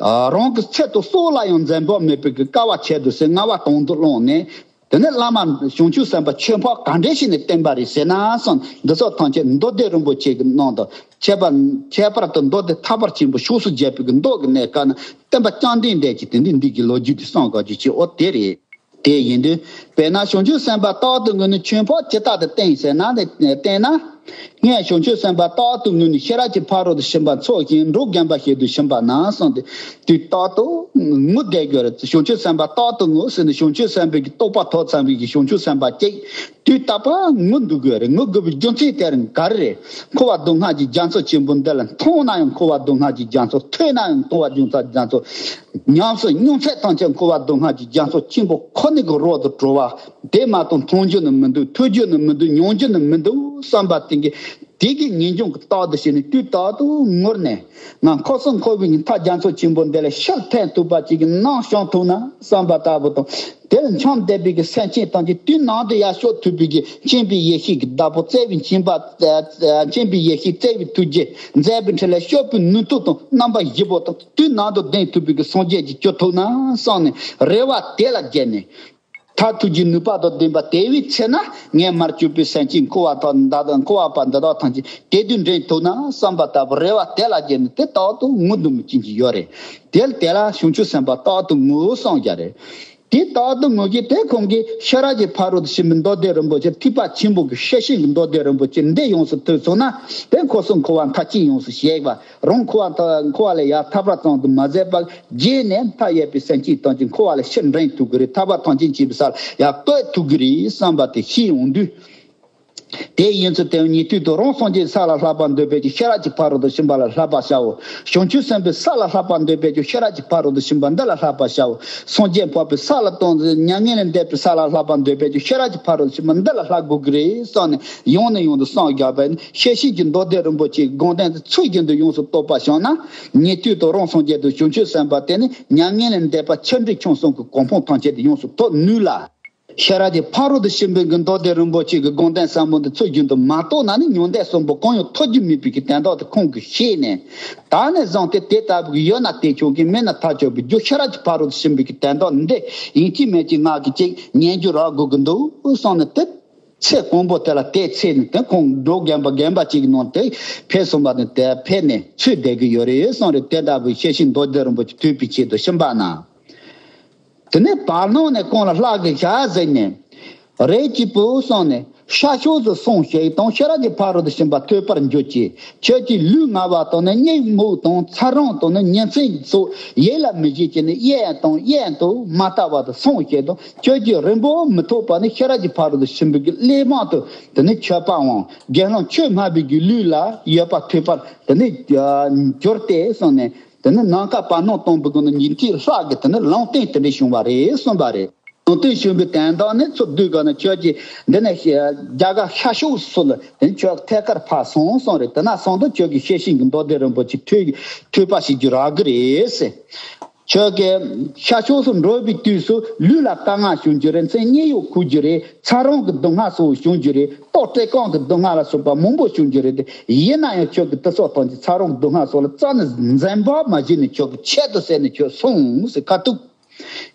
རང་གི་ཚེ་དང་སྲོག་ལ་ཡང་འཛེམ་བག་མེད་པའི་གི་དཀའ་བ་ཆེད་དུ་སེམས་ལྔ་པ་དོན་དུ་བླངས་ནས། དེ་ནས་བླ་མ་བྱང་ཆུབ་སེམས་དཔའ་ཆོས་འཕགས་ག་འདྲ་ཞིག་ནས་བསྟན་པ་རེད་ཟེར་ན་གསུངས། འདི་སོགས་ཐམས་ཅད་མདོ་སྡེ་རིན་པོ་ཆེ་གི་ནང་དུ་ཁྱད་པར་ཁྱད་པར་དུ་མདོ་སྡེ་ཐར་པར་ཆེན་པོ་ཕྱོགས་སུ་བརྒྱད་པའི་གི་མདོ་གི་གནས་སྐབས་ན་སྟོན་པ་བཅོམ་ལྡན་འདས་ཀྱིས་དེ་འདི་འདི་གི་ལོ་རྒྱུས་དེ་གསུངས་དགོས་རྒྱུ་ཅིག་འོ་དེ་རེད། དེ་ཡིན་དུས་དཔེར་ན་བྱང་ཆུབ་སེམས་དཔའ་རྟག་ཏུ་ངུ་ནི་ཆོས་འཕགས་ཇི་ལྟར་དུ་བསྟན་ཟེར་ན་ནི་བསྟན་ན། སྔོན་བྱང་ཆུབ་སེམས་དཔའ་རྟག་ཏུ་ངུས་ནས་ཤེས་རབ་ཀྱི་ཕ་རོལ་ཏུ་ཕྱིན་པ་འཚོལ་ཞིང་འགྲོ་རྒན་པ་ཞིག་ཏུ་ཕྱིན་པ་ན་གསུངས་ཏེ། དུས་རྟག་ཏུ་ངུ་བསྡད་དགོས་རེད། བྱང་ཆུབ་སེམས་དཔའ་རྟག་ཏུ་ངུ་ཟེར་ནས་བྱང་ཆུབ་སེམས་དཔའི་གི་རྟོགས་པ་ཐོབ་ཚར་བའི་གི་བྱང་ཆུབ་སེམས་དཔའ་གཅིག་དུས་རྟག་པར་ངུ་འདུག་དགོས་རེད། ངུ་དགོས་པའི་རྒྱུ་མཚན་དེ་རང་ག་རེ་རེད། འཁོར་བ་སྡུག་བསྔལ་གྱི་རྒྱ་མཚོ་ཆེན་པོ་འདི་ལ་མཐོང་ན་ཡང་འཁོར་བ་སྡུག་བསྔལ་གྱི་རྒྱ་མཚོ། ཐོས་ན་ཡང་འཁོར་བ་སྡུག་བསྔལ་རྒྱ་མཚོ། ཉམས་སུ་མྱོང་ཚད་ཐམས་ཅད་འཁོར་བ་སྡུག་བསྔལ་གྱི་རྒྱ་མཚོ་ཆེན་པོ་ཁོ་ནའི་གི་རོལ་དུ་འགྲོ་བ། དེ་མ་གཏོགས་མཐོང་རྒྱུ་ནི་མི་འདུག་ཐོས་རྒྱུ་ནི་མི་འདུག་མྱོང་རྒྱུ་ནི་མི་འདུག་བསམ་པ་དེ་གི་དེ་གི་ངེས་འབྱུང་གི་རྟགས་དུ་བྱས་ནས་དུས་རྟག་ཏུ་ངུར་ནས། ང་འཁོར་གསུམ་འཁོར་བའི་མཐའ་རྒྱ་མཚོ་ཆེན་པོ་འདི་ལས་ཕྱིར་འཐེན་ཐུབ་པ་ཅིག་གི་ནང་ཤོང་ཐུབ་ན་བསམ་པ་ལྟ་བུ་དང་། དེར་འཁྱམས་བསྡད་པའི་གི་སེམས་ཅན་ཐམས་ཅད་དུས་ནང་དུ་ཡར་ཕྱོགས་ཐུབ་པའི་གི་མཁྱེན་པའི་ཡེ་ཤེས་ཀྱི་བདག་པོ། བརྩེ་བའི་མཁྱེན་པ། མཁྱེན་པའི་ཡེ་ཤེས། བརྩེ་བའི་ཐུགས་རྗེ། མཛད་པའི་འཕྲིན་ལས། སྤྱོད་པའི་ནུས་སྟོབས་དང་རྣམ་པ་བཞི་པོ་དང་དུས་ནང་དུ་ལྡན་ཐུབ་པའི་གི་སངས་རྒྱས་ཀྱི་སྤྱོད་ཐུབ་ན་བསམ་ནས་རེ་བ་དེ་ལ་བརྒྱབ་ནས། མཐར་ཐུག་གི་ནུས་པ་དང་ལྡན་པ། དེ་བས་ཆེ་ན་ངས་མར་གྱུར་པའི་སེམས་ཅན་འཁོར་བ་དང་འདི་དག་འཁོར་བ་པ་འདི་དག་ཐམས་ཅད་དེ་དུས་འདྲེན་ཐུབ་ན་བསམ་པ་ལྟ་བུ་རེ་བ་དེ་ལ་བརྒྱབ་ནས་དེ་རྟག་ཏུ་ངུ་འདུག་མི་ཅན་གྱི་ཡོད་རེད། དེ་དེ་ལ་བྱང་ཆུབ་སེམས་དཔའ་རྟག་ཏུ་ངུ་གསུངས་ཀྱང་རེད། དེ་རྟག་ཏུ་ངུ་གི་དེ་ཁོང་གིས་ཤེས་རབ་ཀྱི་ཕ་རོལ་ཏུ་ཕྱིན་པའི་མདོ་སྡེ་རིན་པོ་ཆེ། ཐེག་པ་ཆེན་པོ་གི་ཤེར་ཕྱིན་གྱི་མདོ་སྡེ་རིན་པོ་ཆེ་འདི་ཡོངས་སུ་ཐོས་སོང་ན། དེ་འཁོར་གསུམ་འཁོར་བ་མཐའ་ཅན་ཡོངས་སུ་ཞེས་པ། རང་འཁོར་བ་དང་འཁོར་བ་ལས་ཡར་ཐར་པ་ཙམ་དུ་མ་ཟད་པར། རྗེས་ནས་མཐའ་ཡས་པའི་སེམས་ཅན་ཐམས་ཅད་འཁོར་བ་ལས་ཕྱིར་འདྲེན་ཐུབ་ཀྱི་རེད། ཐར་པ་ཐམས་ཅད་མཆིས་པའི་ས་ལ་ཡར་བཀོད་ཐུབ་ཀྱི་རེད་བསམ་པ་དེ་ཤེས་ཡོང་དུས། དེ་ཡིན་ཚུལ་དེ་ཉན་ཐོས་དང་རང་སངས་རྒྱས་ས་ལ་བསླབ་པར་འདོད་པས་ཀྱང་ཤེས་རབ་ཀྱི་ཕ་རོལ་ཏུ་ཕྱིན་པ་ལ་བསླབ་པར་བྱའོ། བྱང་ཆུབ་སེམས་དཔའི་ས་ལ་བསླབ་པར་འདོད་པས་ཀྱང་ཤེས་རབ་ཀྱི་ཕ་རོལ་ཏུ་ཕྱིན་པ་འདི་ལ་བསླབ་པར་བྱའོ། སངས་རྒྱས་འཕགས་པའི་ས་ལ་དང་མྱ་ངན་ལས་འདས་པའི་ས་ལ་བསླབ་པར་འདོད་པས་ཀྱང་ཤེས་རབ་ཀྱི་ཕ་རོལ་ཏུ་ཕྱིན་པ་འདི་ལ་བསླབ་དགོས་ཀྱི་རེད་བསམ་ནས་ཡང་ནས་ཡང་དུ་བསམ་བཞག་པས་ནི། ཤེར་ཕྱིན་གྱི་མདོ་སྡེ་རིན་པོ་ཆེའི་དགོངས་དོན་དེ་ཚུལ་བཞིན་དུ་ཡོངས་སུ་རྟོགས་པར་བྱུང་ན། ཉན་ཐོས་དང་རང་སངས་རྒྱས་དང་བྱང་ཆུབ་སེམས་དཔའ་དེ་ནི་མྱ་ངན་ལས་འདས་པ་ཆེ་འབྲིང་ཆུང་གསུམ་གྱི་གོ་འཕང་ཐམས་ཅད་དེ་ཡོངས་སུ་ཐོབ་ནུས་ལ། ཤེས་རབ་ཀྱི་ཕ་རོལ་ཏུ་ཕྱིན་པའི་གི་མདོ་སྡེ་རིན་པོ་ཆེ་གི་དགོངས་དོན་ཟབ་མོ་འདི་ཚུལ་བཞིན་དུ་མ་རྟོགས་ན་ནི་མྱང་འདས་གསུམ་པོ་གང་ཡང་ཐོབ་རྒྱུ་མེད་པའི་གི་དོན་དག་དེ་ཁོང་གིས་ཤེས་ནས། ད་ནས་བཟུང་སྟེ་དེ་ལྟ་བུ་ཡོད་ན་དེ་ཆོག་གི། མེད་ན་ཐག་ཆོད་པའི་རྒྱུ། ཤེས་རབ་ཀྱི་ཕ་རོལ་ཏུ་ཕྱིན་པའི་གི་དོན་དག་འདི་ཡིན་གཅིག་མིན་གཅིག་ང་གིས་ཅིག་ཉན་རྒྱུ་རག་དགོས་ཀྱི་འདུག་བསམ་ནས་དེ། ཚེ་གང་པོ་དེ་ལ་དེ་ཚེ་ནས་དེ་ཁོང་འགྲོ་རྒན་པ་རྒན་པ་ཅིག་གི་ནང་དེ་ཕེབས་སོང་བ་ནི་དེ་ཕེབས་ནས་ཚུད་བསྡད་ཀྱི་ཡོད་རེད་གསུངས་རེད། དེ་ལྟ་བུའི་ཤེར་ཕྱིན་མདོ་སྡེ་རིན་པོ་ཆེ་ཐོས་པའི་ཆེད་དུ་ཕྱིན་པ་ན། དེ་ནས་བར་སྣང་ནས་ཁོང་ལ་ལྷ་གིས་ཞལ་གཟིགས་ནས། རིགས་ཀྱི་བུ་གསུངས་ནས། ཤར་ཕྱོགས་སུ་སོང་ཞིག་དང་། ཤེས་རབ་ཀྱི་ཕ་རོལ་ཏུ་ཕྱིན་པ་ཐོས་པར་འགྱུར་གྱིས། ཁྱོད་ཀྱིས་ལུས་ངལ་བ་དང་ནི་གཉིད་རྨུགས་དང་། ཚ་གྲང་དང་ནི་ཉིན་མཚན་སོགས་ཡིད་ལ་མི་བྱེད་ཀྱི་ནི་གཡེང་དང་གཡེང་དུ་མ་ལྟ་བར་དུ་སོང་ཞིག་དང་། ཁྱོད་ཀྱིས་རིང་པོ་མི་ཐོགས་པར་ནི་ཤེས་རབ་ཀྱི་ཕ་རོལ་ཏུ་ཕྱིན་པའི་གི་གླེགས་བམ་དུ་དེ་ནི་མཆོད་པའམ་དགེ་སློང་ཆོས་སྨྲ་བའི་གི་ལུས་ལ་ཡོད་པ་ཐོས་པར་དེ་ནི་གྱུར་ཏེ་གསུངས་ནས། དེ་ནི་ནམ་མཁའ་བར་སྣང་སྟོང་པའི་སྒོ་ནས་ཉན་ཐོས་ལྷ་གིས་དེ་ནི་ལུང་བསྟན་དེ་འདྲ་བྱུང་བ་རེད་གསུངས་པ་རེད། ལུང་བསྟན་བྱུང་བའི་དོན་དག་ནི་ཚུར་བསྡུས་ག་ན། ཁྱོད་ཀྱིས་འདི་ནས་རྒྱ་གར་ཤར་ཕྱོགས་སུ་ལ་དེ་ནི་ཁྱོད་ཐད་ཀར་ཕར་སོང་གསུངས་རེད། དེ་ན་སོང་དུས་ཁྱོད་ཀྱིས་ཤེར་ཕྱིན་གྱི་མདོ་སྡེ་རིན་པོ་ཆེ་ཐོས་ཐོས་པ་ཞིག་རྒྱུ་རག་གི་རེད་ཟེར། ཁྱོད་ཀྱིས་ཤར་ཕྱོགས་སུ་འགྲོ་བའི་དུས་སུ་ལུས་ལ་དཀའ་ངལ་བྱུང་རྒྱུ་རེད། མཚན་གཉིད་ཡོད་ཁུག་རྒྱུ་རེད། ཚ་གྲང་གི་སྡུག་བསྔལ་སོགས་བྱུང་རྒྱུ་རེད། ལྟོགས་བཀྲེས་སྐོམ་གྱི་སྡུག་བསྔལ་ལ་སོགས་པ་མང་པོ་བྱུང་རྒྱུ་རེད་དེ། ཡིན་ན་ཡང་ཁྱོད་ཀྱིས་དེ་སོགས་ཐམས་ཅད་ཚ་གྲང་གི་སྡུག་བསྔལ་སོགས་ལ་རྩ་ནས་འཛེམ་བག་མ་བྱས་ནས་ཁྱོད་ཀྱིས་ཆེད་དུ་བསད་ནས་ཁྱོད་སོང་ཟེར་ཁ་ཐུག་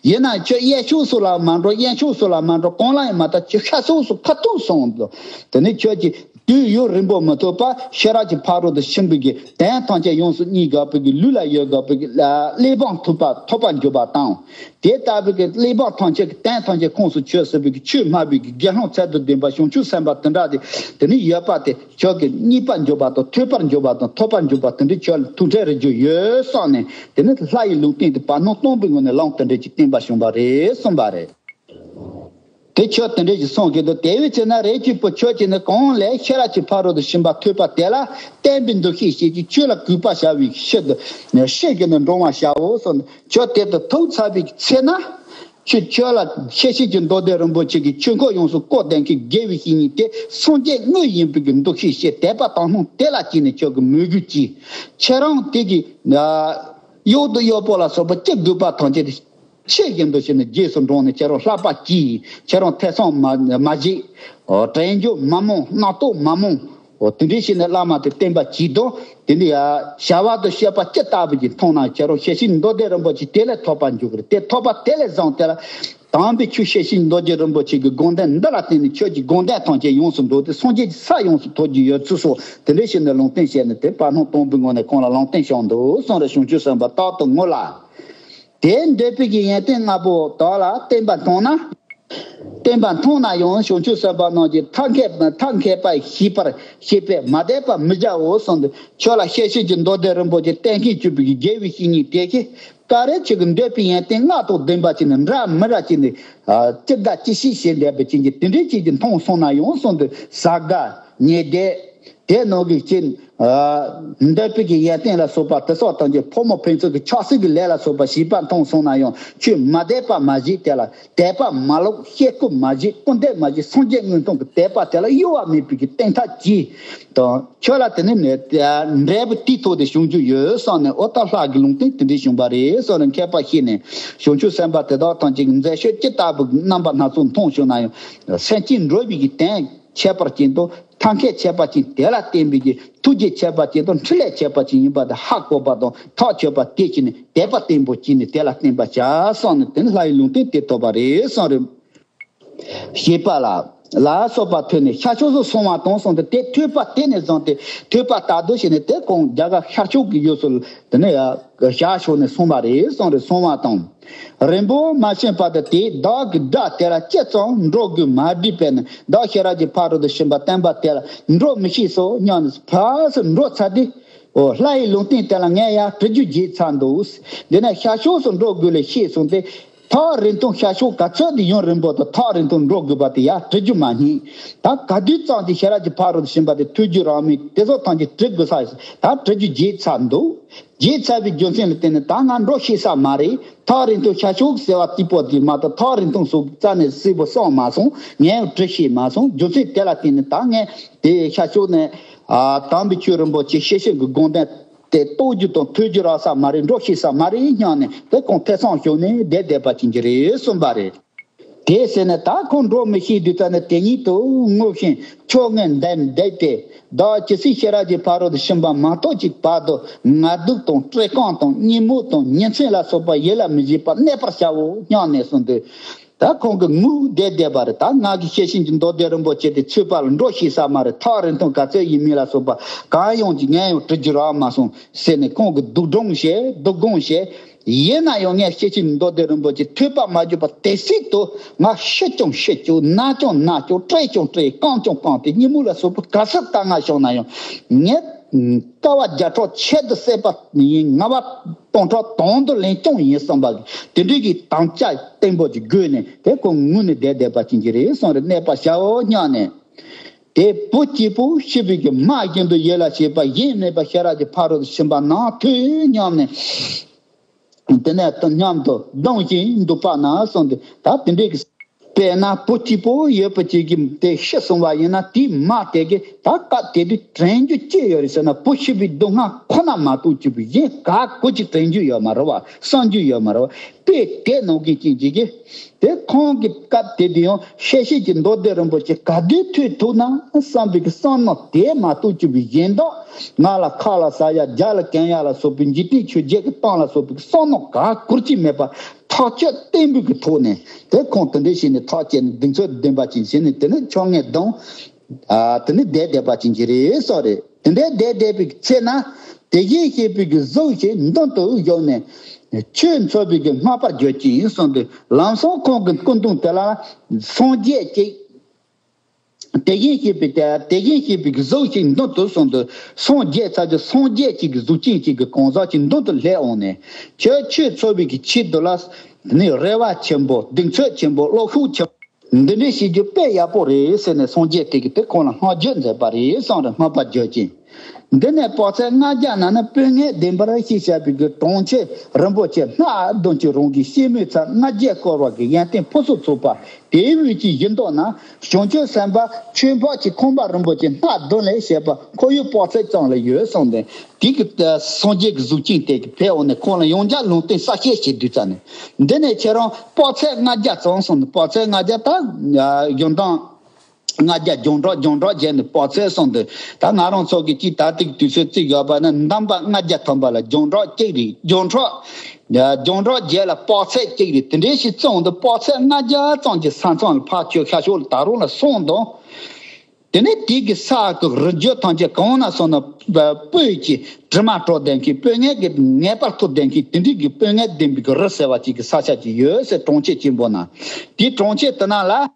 ཡིན་ན་ཁྱོད་གཡས་ཕྱོགས་སུ་ལ་མ་འགྲོ། གཡོན་ཕྱོགས་སུ་ལ་མ་འགྲོ། གང་ལ་ཡང་མ་ལྟ། ཁྱོད་ཤར་ཕྱོགས་སུ་ཁ་ཐུག་སོང་དོ། དེ་ནས་ཁྱོད་ཀྱིས་ དུས་ཡུན་རིང་པོ་མི་ཐོགས་པར་ཤེས་རབ་ཀྱི་ཕ་རོལ་ཏུ་ཕྱིན་པའི་གི་དོན་ཐམས་ཅད་ཡོངས་སུ་རྙེད་དགོས་པའི་གི་ལུས་ལ་ཡོད་དགོས་པའི་གི་གླེགས་བམ་ཐོབ་པ་ཐོབ་པར་འགྱུར་བ་དང་། དེ་ལྟ་བུའི་གི་གླེགས་བམ་ཐམས་ཅད་ཀྱི་དོན་ཐམས་ཅད་ཁོངས་སུ་ཆུད་ཟིན་པའི་གི་ཆོས་སྨྲ་བའི་གི་དགེ་སློང་ཚད་དང་ལྡན་པ་བྱང་ཆུབ་སེམས་དཔའ་དེ་འདྲ་དེ་དེ་ནི་ཡོད་པ་དེ་ཁྱོད་ཀྱིས་རྙེད་པར་འགྱུར་བ་དང་ཐོས་པར་འགྱུར་བ་དང་ཐོབ་པར་འགྱུར་བ་དེ་འདྲའི་ཁྱོད་ལ་ཐུགས་ཁྲལ་རེ་རྒྱུ་ཡོད་བསམ་ནས། དེ་ནི་ལྷ་ཡི་ལུང་བསྟན་དེ་བར་སྣང་སྟོང་པའི་ངོས་ནས་ལམ་དེ་འདྲ་ཅིག་བསྟན་པ་བྱུང་བ་རེད་གསུངས་པ་རེད། དེ་ཁྱོད་དེ་འདྲ་ཞིག་གསུང་གི་འདུག་དེ་བས་ཆེ་ན་རེ་གཅིག་པུ་ཁྱོད་ཀྱིས་ནི་གང་ལས་ཤེས་རབ་ཀྱི་ཕ་རོལ་ཏུ་ཕྱིན་པ་ཐོས་པ་དེ་ལ་བརྟན་པའི་འདུ་ཤེས་བསྐྱེད་ཅིང་ཆོས་ལ་གུས་པ་བྱ་བའི་ཕྱིར་དུ་ནི་ཤེས་ཀྱི་ནི་འགྲོ་བ་བྱའོ་གསུངས། ཁྱོད་དེ་ལྟར་ཐུགས་ཚ་བའི་ཚེ་ན། ཁྱོད་ཁྱོད་ལ་ཤེས་བྱའི་མདོ་སྡེ་རིན་པོ་ཆེ་གི་ཆོས་འཁོར་ཡོངས་སུ་བསྐོར་ལྡན་གྱི་དགེ་བའི་བཤེས་གཉེན་དེ་སངས་རྒྱས་དངོས་ཡིན་པའི་གི་འདུ་ཤེས་བསྐྱེད། དད་པ་དག་སྣང་དེ་ལ་བསྐྱེད་ནས་ཁྱོད་ཀྱི་མོས་གུས་ཀྱིས་ཁྱེད་རང་དེ་གི་གཡོག་དང་གཡོག་པོ་ལ་སོགས་པ་ཅི་དགོས་པ་ཐམས་ཅད་དེ། ཆེས་བཞིན་དུ་བྱས་ནས་རྗེས་སུ་འབྲངས་ནས་ཁྱེད་རང་བསླབ་པ་གྱིས། ཁྱེད་རང་ཐེ་ཚོམ་མ་མ་བྱེད། དྲན་རྒྱུ་མ་རྨོངས། རྣམ་རྟོག་མ་རྨོངས། དེ་འདྲའི་བྱས་ནས་བླ་མ་དེ་བསྟེན་པ་གྱིས་དང་། དེ་འདི་ཡ་བྱ་བ་དང་སྤྱོད་པ་ཅི་ལྟ་བུ་ཅིག་མཐོང་ན་ཁྱེད་རང་ཤེས་བྱའི་མདོ་སྡེ་རིན་པོ་ཆེ་དེ་ལས་ཐོབ་པར་འགྱུར་གི་རེད། དེ་ཐོབ་པ་དེ་ལས་བཟུང་དེ་ལ་དམ་པའི་ཆོས་ཤེས་བྱའི་མདོ་སྡེ་རིན་པོ་ཆེ་གི་དགོངས་དོན་འདི་ལ་བརྟེན་ནས་ཁྱོད་ཀྱི་དགོངས་དོན་ཐམས་ཅད་ཡོངས་སུ་འགྲོ་སྟེ་སངས་རྒྱས་ཀྱི་ས་ཡོངས་སུ་ཐོབ་རྒྱུ་ཡོད་ཚུལ་སོགས་དེ་འདྲའི་བྱས་ནས་ལུང་བསྟན་བྱས་ནས་དེ་བར་སྣང་སྟོང་པའི་ངང་ནས་ཁོང་ལ་ལུང་བསྟན་བྱུང་འདུག་གསུངས་རེ། བྱང་ཆུབ་སེམས་དཔའ་རྟག་ཏུ་ངུ་ལ། དེ་འདོད་པའི་གི་ཡོན་ཏན་ལྔ་པོ་དག་ལ་བརྟེན་པ་མཐོང་ན། བརྟེན་པ་མཐོང་ན་ཡང་བྱང་ཆུབ་སེམས་དཔའ་རྣམས་ཀྱིས་ཐབས་མཁས་ཐབས་མཁས་པ་ཞེས་པར་ཞེས་པས་མ་དད་པར་མི་བྱའོ་གསུངས་ཏེ། ཁྱོད་ལ་ཤེས་བྱའི་མདོ་སྡེ་རིན་པོ་ཆེ་བསྟན་མཁན་གྱུར་པའི་གི་དགེ་བའི་བཤེས་གཉེན་དེ་གིས་ཀ་རེ་ཁྱོད་ཀྱི་འདོད་པའི་ཡོན་ཏན་ལྔ་དང་ལྡན་པ་ཅིག་ནི་འདྲ་མི་འདྲ་ཅིག་ནི་ཅི་དགའ་ཅི་ཤེས་ཞེས་འདོད་པའི་ཅན་གྱི་དེ་འདྲའི་ཅིག་གིས་མཐོང་སོང་ན་ཡང་གསུངས་ཏེ། ཟ་དགའ་ཉེ་སྡེ། དེ་ནང་གི་ཅིག་འདོད་པའི་གི་ཡོན་ཏན་ལ་སོགས་པ་དེ་སོགས་དང་གི་ཕོ་མོ་ཕན་ཚུན་གྱི་ཆགས་སྲེད་ཀྱི་ལས་ལ་སོགས་པ་བྱིས་པ་མཐོང་སོང་ན་ཡང་ཁྱོད་མ་དད་པ་མ་བྱེད། དེ་ལ་དད་པ་མ་ལོག། ཤེས་སྐུལ་མ་བྱེད། སྐུར་འདེབས་མ་བྱེད། སངས་རྒྱས་དངོས་མཐོང་གི་དད་པ་དེ་ལ་གཡོ་བ་མེད་པའི་གི་བརྟན་མཐའ་གྱིས་དང་། ཁྱོད་ལ་དེ་ནི་འབྲས་བུ་དེའི་ཐོག་ཏུ་བྱུང་རྒྱུ་ཡོད་བསམ་ནས། ཨོ་ད་ལྷ་གི་ལུང་བསྟན་དེ་འདྲའི་བྱུང་བ་རེད་བསམ་ནས་མཁས་པ་ཤེས་ནས། བྱང་ཆུབ་སེམས་དཔའ་དེ་དག་ཐམས་ཅད་ཀྱི་མཛད་སྤྱོད་ཅི་ལྟ་བུ་རྣམ་པ་སྣ་ཚོགས་མཐོང་བྱུང་ན་ཡང་སེམས་ཅན་འགྲོ་བའི་གི་དོན་ཁྱད་པར་ཅན་དང་། ཐབས་མཁས་ཁྱད་པར་ཅན་དེ་ལ་བརྟེན་པའི་གི་ཐུགས་རྗེ་ཁྱད་པར་ཅན་དང་འཕྲིན་ལས་ཁྱད་པར་ཅན་ཡིན་པ་དེ་ཧ་གོ་བ་དང་ཐག་ཆོད་པ་དེ་བྱས་ནས་དད་པ་བརྟན་པོ་བྱས་ནས་དེ་ལ་བརྟེན་པར་བྱ་བསམ་ནས། དེ་ནི་ལྷ་ཡི་ལུང་བསྟན་དེ་ཐོབ་པ་རེད་བསམ་རེད། ཞེས་པ་ལ་ལ་སོགས་པ་ཐོས་ནས་ཤར་ཕྱོགས་སུ་སོང་བ་དང་གསུངས་ཏེ། དེ་ཐོས་པ་དེ་ནས་བཟུང་སྟེ་ཐོས་པ་ལྟར་དུ་བྱས་ནས་དེ་ཁོང་རྒྱ་གར་ཤར་ཕྱོགས་ཀྱི་ཡུལ་སུ་དེ་ནས་ཡ་ཞག་ཞོག་ནས་སོང་བ་རེད་གསུངས་རེད། སོང་བ་དང་། རིང་པོ་མ་ཕྱིན་བར་དུ་དེས་བདག་གི་སྒྲ་དེ་ལ་ཅི་ཙམ་འགྲོ་དགོས་མ་དྲིས་པས་ནི། བདག་ཤེས་རབ་ཀྱི་ཕ་རོལ་ཏུ་ཕྱིན་པ་བསྟན་པ་དེ་ལ་འགྲོ་མི་ཤེས་སོ་སྙམ་ནས་ཕར་ཚུར་འགྲོ་ཚར་ཏེ། འོ་ལྷ་ཡི་ལུང་བསྟན་དེ་ལ་ངས་ཡང་དྲི་རྒྱུ་བརྗེད་ཚར་འདུག་འདི་ནས་ཤར་ཕྱོགས་སུ་འགྲོ་དགོས་ལས་ཤེས་སོང་སྟེ། ཐག་རིང་ཐུང་ཤར་ཕྱོགས་ག་ཚོད་དུ་ཡུན་རིང་པོ་དང་ཐག་རིང་ཐུང་འགྲོ་དགོས་པ་དེ་ཡང་དྲི་རྒྱུ་མ་རྙེད། ད་ག་དུས་ཙམ་གྱི་ཤེས་རབ་ཀྱི་ཕ་རོལ་ཏུ་ཕྱིན་པ་དེ་ཐོས་རྒྱུ་རག་མིན་དེ་ཚོ་ཐམས་ཅད་དྲི་དགོས་ས་ཡོད། ད་དྲི་རྒྱུ་བརྗེད་ཚར་འདུག་བརྗེད་ཚར་བའི་རྒྱུ་མཚན་ལ་བརྟེན་ནས་ད་ང་འགྲོ་ཤེས་ས་མ་རེད། ཐག་རིང་ཐུང་ཤར་ཕྱོགས་ཟེར་བ་དེ་པོ་དེ་མ་གཏོགས་ཐག་རིང་ཐུང་སོགས་རྩ་ནས་གསལ་པོ་གསུངས་མ་སོང་། ངས་ཡང་དྲི་ཤེས་མ་སོང་། རྒྱུ་མཚན་དེ་ལ་བརྟེན་ནས་ད་ངས་དེ་ཤར་ཕྱོགས་ནས་ཨ་དམ་པའི་ཆོས་རིན་པོ་ཆེ་ཤེས་བྱའི་གི་དགོངས་དོན་དེ་རྟོགས་རྒྱུ་དང་ཐོས་རྒྱུ་རག་ས་མ་རེད། འགྲོ་ཤེས་ས་མ་རེད་སྙམ་ནས་དེ་ཁོང་ཐེ་ཚོམ་ཤོར་ནས་བསྡད་བསྡད་པ་ཅན་གྱི་རེད་གསུངས་པ་རེད། དེ་ཟེར་ནས་ད་ཁོང་འགྲོ་མི་ཤེས་དུས་ཙམ་ནས་དེ་ཉིད་དུ་ངུ་ཞིང་ཆོ་ངེས་ལྡན་བསྡད་དེ། བདག་ཇི་སྲིད་ཤེས་རབ་ཀྱི་ཕ་རོལ་ཏུ་ཕྱིན་པ་མ་ཐོབ་ཅིག་བར་དུ་ང་སྡུག་དང་བཀྲེས་སྐོམ་དང་གཉིད་མུག་དང་ཉིན་མཚན་ལ་སོགས་པ་ཡིད་ལ་མི་བྱེད་པར་གནས་པར་བྱའོ་སྙམ་ནས་གསུངས་ཏེ། ད་ཁོང་གིས་ངུས་བསྡད་བསྡད་པ་རེད། ད་ང་གིས་ཤེས་བྱའི་མདོ་སྡེ་རིན་པོ་ཆེ་དེ་ཚུད་པ་ལ་འགྲོ་ཤེས་ས་མ་རེད། ཐག་རིང་ཐུང་ག་ཚོད་ཡིན་མིན་ལ་སོགས་པ་གང་ཡོང་ཅིག་ངས་ཡང་དྲི་རྒྱུ་རག་མ་སོང་ཟེར་ནས་ཁོང་གིས་སྡུག་སྦྲང་བྱས། སྡུག་དགོངས་བྱས། ཡིན་ན་ཡང་ངས་ཤེས་བྱའི་མདོ་སྡེ་རིན་པོ་ཆེ་ཐོས་པ་མ་གྱུར་པ་དེ་སྲིད་དུ་ང་ཤི་ཀྱང་ཤི་ཀྱང་ན་ཀྱང་ན་ཀྱང་བཀྲེས་ཀྱང་བཀྲེས་སྐམ་ཀྱང་སྐམ་སྟེ་གཉིད་མུག་ལ་སོགས་པ་ག་ཚོད་ལྟ་ང་བྱུང་ན་ཡང་ངས་དཀའ་བ་བརྒྱ་ཕྲག་ཁྱད་དུ་བསད་པ་ཡིན། ངལ་བ་སྟོང་ཕྲག་དོན་དུ་ལེན་ཀྱང་ཡིན་བསམ་པ་དེ་འདྲའི་གི་དམ་བཅའ་བརྟན་པོ་ཅིག་བསྒོས་ནས་དེ་ཁོང་ངུས་ནས་བསྡད་བསྡད་པ་ཅན་གྱི་རེད་གསུངས་རེད། གནས་པར་བྱའོ་སྙམ་ནས། དེ་བུ་གཅིག་པུ་ཤི་བའི་གི་མ་བཞིན་དུ་ཡིད་ལ་བྱེད་པ་གཞན་མེད་པར་ཤེས་རབ་ཀྱི་ཕ་རོལ་ཏུ་ཕྱིན་པ་ནང་ཐོས་སྙམ་ནས། དེ་ནས་དང་མཉམ་དུ་སྡང་ཞིང་འདུག་པ་ན་གསུངས་ཏེ། ད་དེ་འདྲའི་གི་དཔེར་ན་བུ་གཅིག་པུ་ཡོད་པ་ཅིག་གིས་དེ་ཤི་སོང་བ་ཡིན་ན་དེའི་མ་དེ་གིས་ད་སྐབས་དེ་དུས་དྲན་རྒྱུ་ཅི་ཡོད་རེད་ཟེར་ན། བུ་ཤི་བའི་སྡུག་བསྔལ་ཁོ་ན་མ་གཏོགས་གཅིག་པུ་གཞན་ག་གོ་ཅིག་དྲན་རྒྱུ་ཡོད་མ་རེད་བ། བསམ་རྒྱུ་ཡོད་མ་རེད་བ། དཔེ་དེ་ནང་གི་ཅན་ཅིག་གིས་དེ་ཁོང་གི་སྐབས་དེ་དུས་ཡང་ཤེས་བྱའི་མདོ་སྡེ་རིན་པོ་ཆེ་ག་དུས་ཐོས་ཐུབ་ན་བསམ་པའི་གི་བསམ་མནོ་དེ་མ་གཏོགས་གཅིག་པུ་གཞན་དག་ང་ལ་ཁ་ལ་ཟ་ཡ་རྒྱ་ལ་གོན་ཡ་ལ་སོགས་པའི་འཇིག་རྟེན་ཆོས་བརྒྱད་ཀྱི་སྟེང་ལ་སོགས་པའི་བསམ་མནོ་ག་གུར་གྱིས་མེད་པར་ཐག་གཅོད་བརྟན་པོའི་གི་ཐོག་ནས་དེ་ཁོང་དེ་འདྲ་བྱས་ནས་ཐག་བཅད་ནས་གདེང་ཚོད་ལྡན་པ་ཅིག་བྱས་ནས་དེ་ནས་ཆོ་ངེས་སྡང་ ཨ་དེ་ནི་བསྡད་བསྡད་པ་ཅན་གྱི་རེད་གསུངས་རེད། དེ་འདྲའི་བསྡད་བསྡད་པའི་ཚེ་ན། དེ་བཞིན་གཤེགས་པའི་གི་གཟུགས་ཤིག་མདུན་དུ་བཞུགས་ནས། ཆོས་འཚོལ་བའི་གི་བསྔགས་པར་གྱུར་ཅིང་གསུངས་ཏེ། ལམ་སང་ཁོང་གི་སྐུ་མདུན་དེ་ལ་སངས་རྒྱས་ཀྱི། དེ་བཞིན་གཤེགས་པའི་དེ་དེ་བཞིན་གཤེགས་པའི་གི་གཟུགས་ཤིག་མདུན་དུ་སོང་དུ། སངས་རྒྱས་ཚར་གྱི་སངས་རྒྱས་ཀྱི་གི་གཟུགས་ཅན་གྱི་གི་གང་ཟག་ཅིག་མདུན་དུ་སླེབས་འོང་ནས། ཁྱོད་ཆོས་འཚོལ་བའི་གི་ཆེད་དུ་ལ། ནི་རེ་བ་ཆེན་པོ། གདེང་ཚོད་ཆེན་པོ། བློ་ཤུགས་ཆེན་པོ། འདི་འདྲའི་བྱེད་རྒྱུ་དཔེ་ཡག་པོ་རེད་ཟེར་ནས་སངས་རྒྱས་དེ་གི་དེ་ཁོང་ལ་བསྔགས་བརྗོད་མཛད་པ་རེད་གསུངས་རེད། བསྔགས་པར་བརྗོད་ཅིང་། འདི་ནས་དཔག་ཚད་ལྔ་བརྒྱ་ན་ནི་དཔེ་ངན་བདེན་པར་ཤེས་བྱ་བའི་གི་གྲོང་ཁྱེར་རིན་པོ་ཆེ་སྣ་བདུན་གྱི་རང་གི་སྐྱེད་མོས་ཚལ་ལྔ་བརྒྱས་བསྐོར་བ་གི་ཡོན་ཏན་ཕུན་སུམ་ཚོགས་པ། དེའི་དབུས་ཀྱི་བཞི་མདོ་ན། བྱང་ཆུབ་སེམས་དཔའ་ཆོས་འཕགས་ཀྱི་ཁང་པ་རིན་པོ་ཆེ་སྣ་བདུན་ལས་བྱས་པ་ཁོར་ཡུག་དཔག་ཚད་ཙམ་ལ་ཡོད་གསུངས་ཏེ། དེ་གི་སངས་རྒྱས་ཀྱི་གཟུགས་ཅན་དེ་གི་ཕེབས་འོང་ནས་ཁོང་ལ་ཡང་བསྐྱར་ལུང་བསྟན་གསལ་བཤད་བྱེད་དུས་ཙ་ནས། འདི་ནས་ཁྱེད་རང་དཔག་ཚད་ལྔ་བརྒྱ་ཙམ་གསུངས་ནས། དཔག་ཚད་ལྔ་བརྒྱ་ད་གཞུང་དྲང་ལྔ་བརྒྱ། བྱང་ཕྱོགས། བྱང་ཕྱོགས་བརྒྱད་ནི་དཔག་ཚད་གསུངས་ཏེ། ད་ང་རང་ཚོ་གི་ཅིག་ད་ལྟའི་དུས་ཚོད་རྩིས་ཡོད་པ་ན་འདམ་པ་ལྔ་བརྒྱ་ཐམ་པ་ལ་བྱང་ཕྱོགས་གཅིག་རེད། བྱང་ཕྱོགས། བྱང་ཕྱོགས་བརྒྱད་ལ་དཔག་ཚད་གཅིག་རེད། དེ་འདྲའི་ཞིག་བཙོང་དུ་དཔག་ཚད་ལྔ་བརྒྱ་ཙམ་གྱི་ས་མཚམས་ལ་ཕར་ཁྱོད་ཤར་ཕྱོགས་ལ་ད་རུང་ལ་སོང་དང་། དེ་ནས་དེ་གི་ས་གི་རི་རྒྱུད་ཐམས་ཅད་གང་ན་སོང་ན་སྤོས་ཀྱི་དྲི་མ་བྲོ་ལྡན་མཁན། སྤོས་ངད་ཀྱི་ངད་པ་འཐུ་ལྡན་མཁན། དེ་འདྲའི་གི་སྤོས་ངད་ལྡན་པའི་གི་རི་ཟེར་བ་ཅིག་གི་ས་ཆ་ཅིག་ཡོད་ཟེར། གྲོང་ཁྱེར་ཆེན་པོ་ན། དེའི་གྲོང་ཁྱེར་དེ་ན་ལ།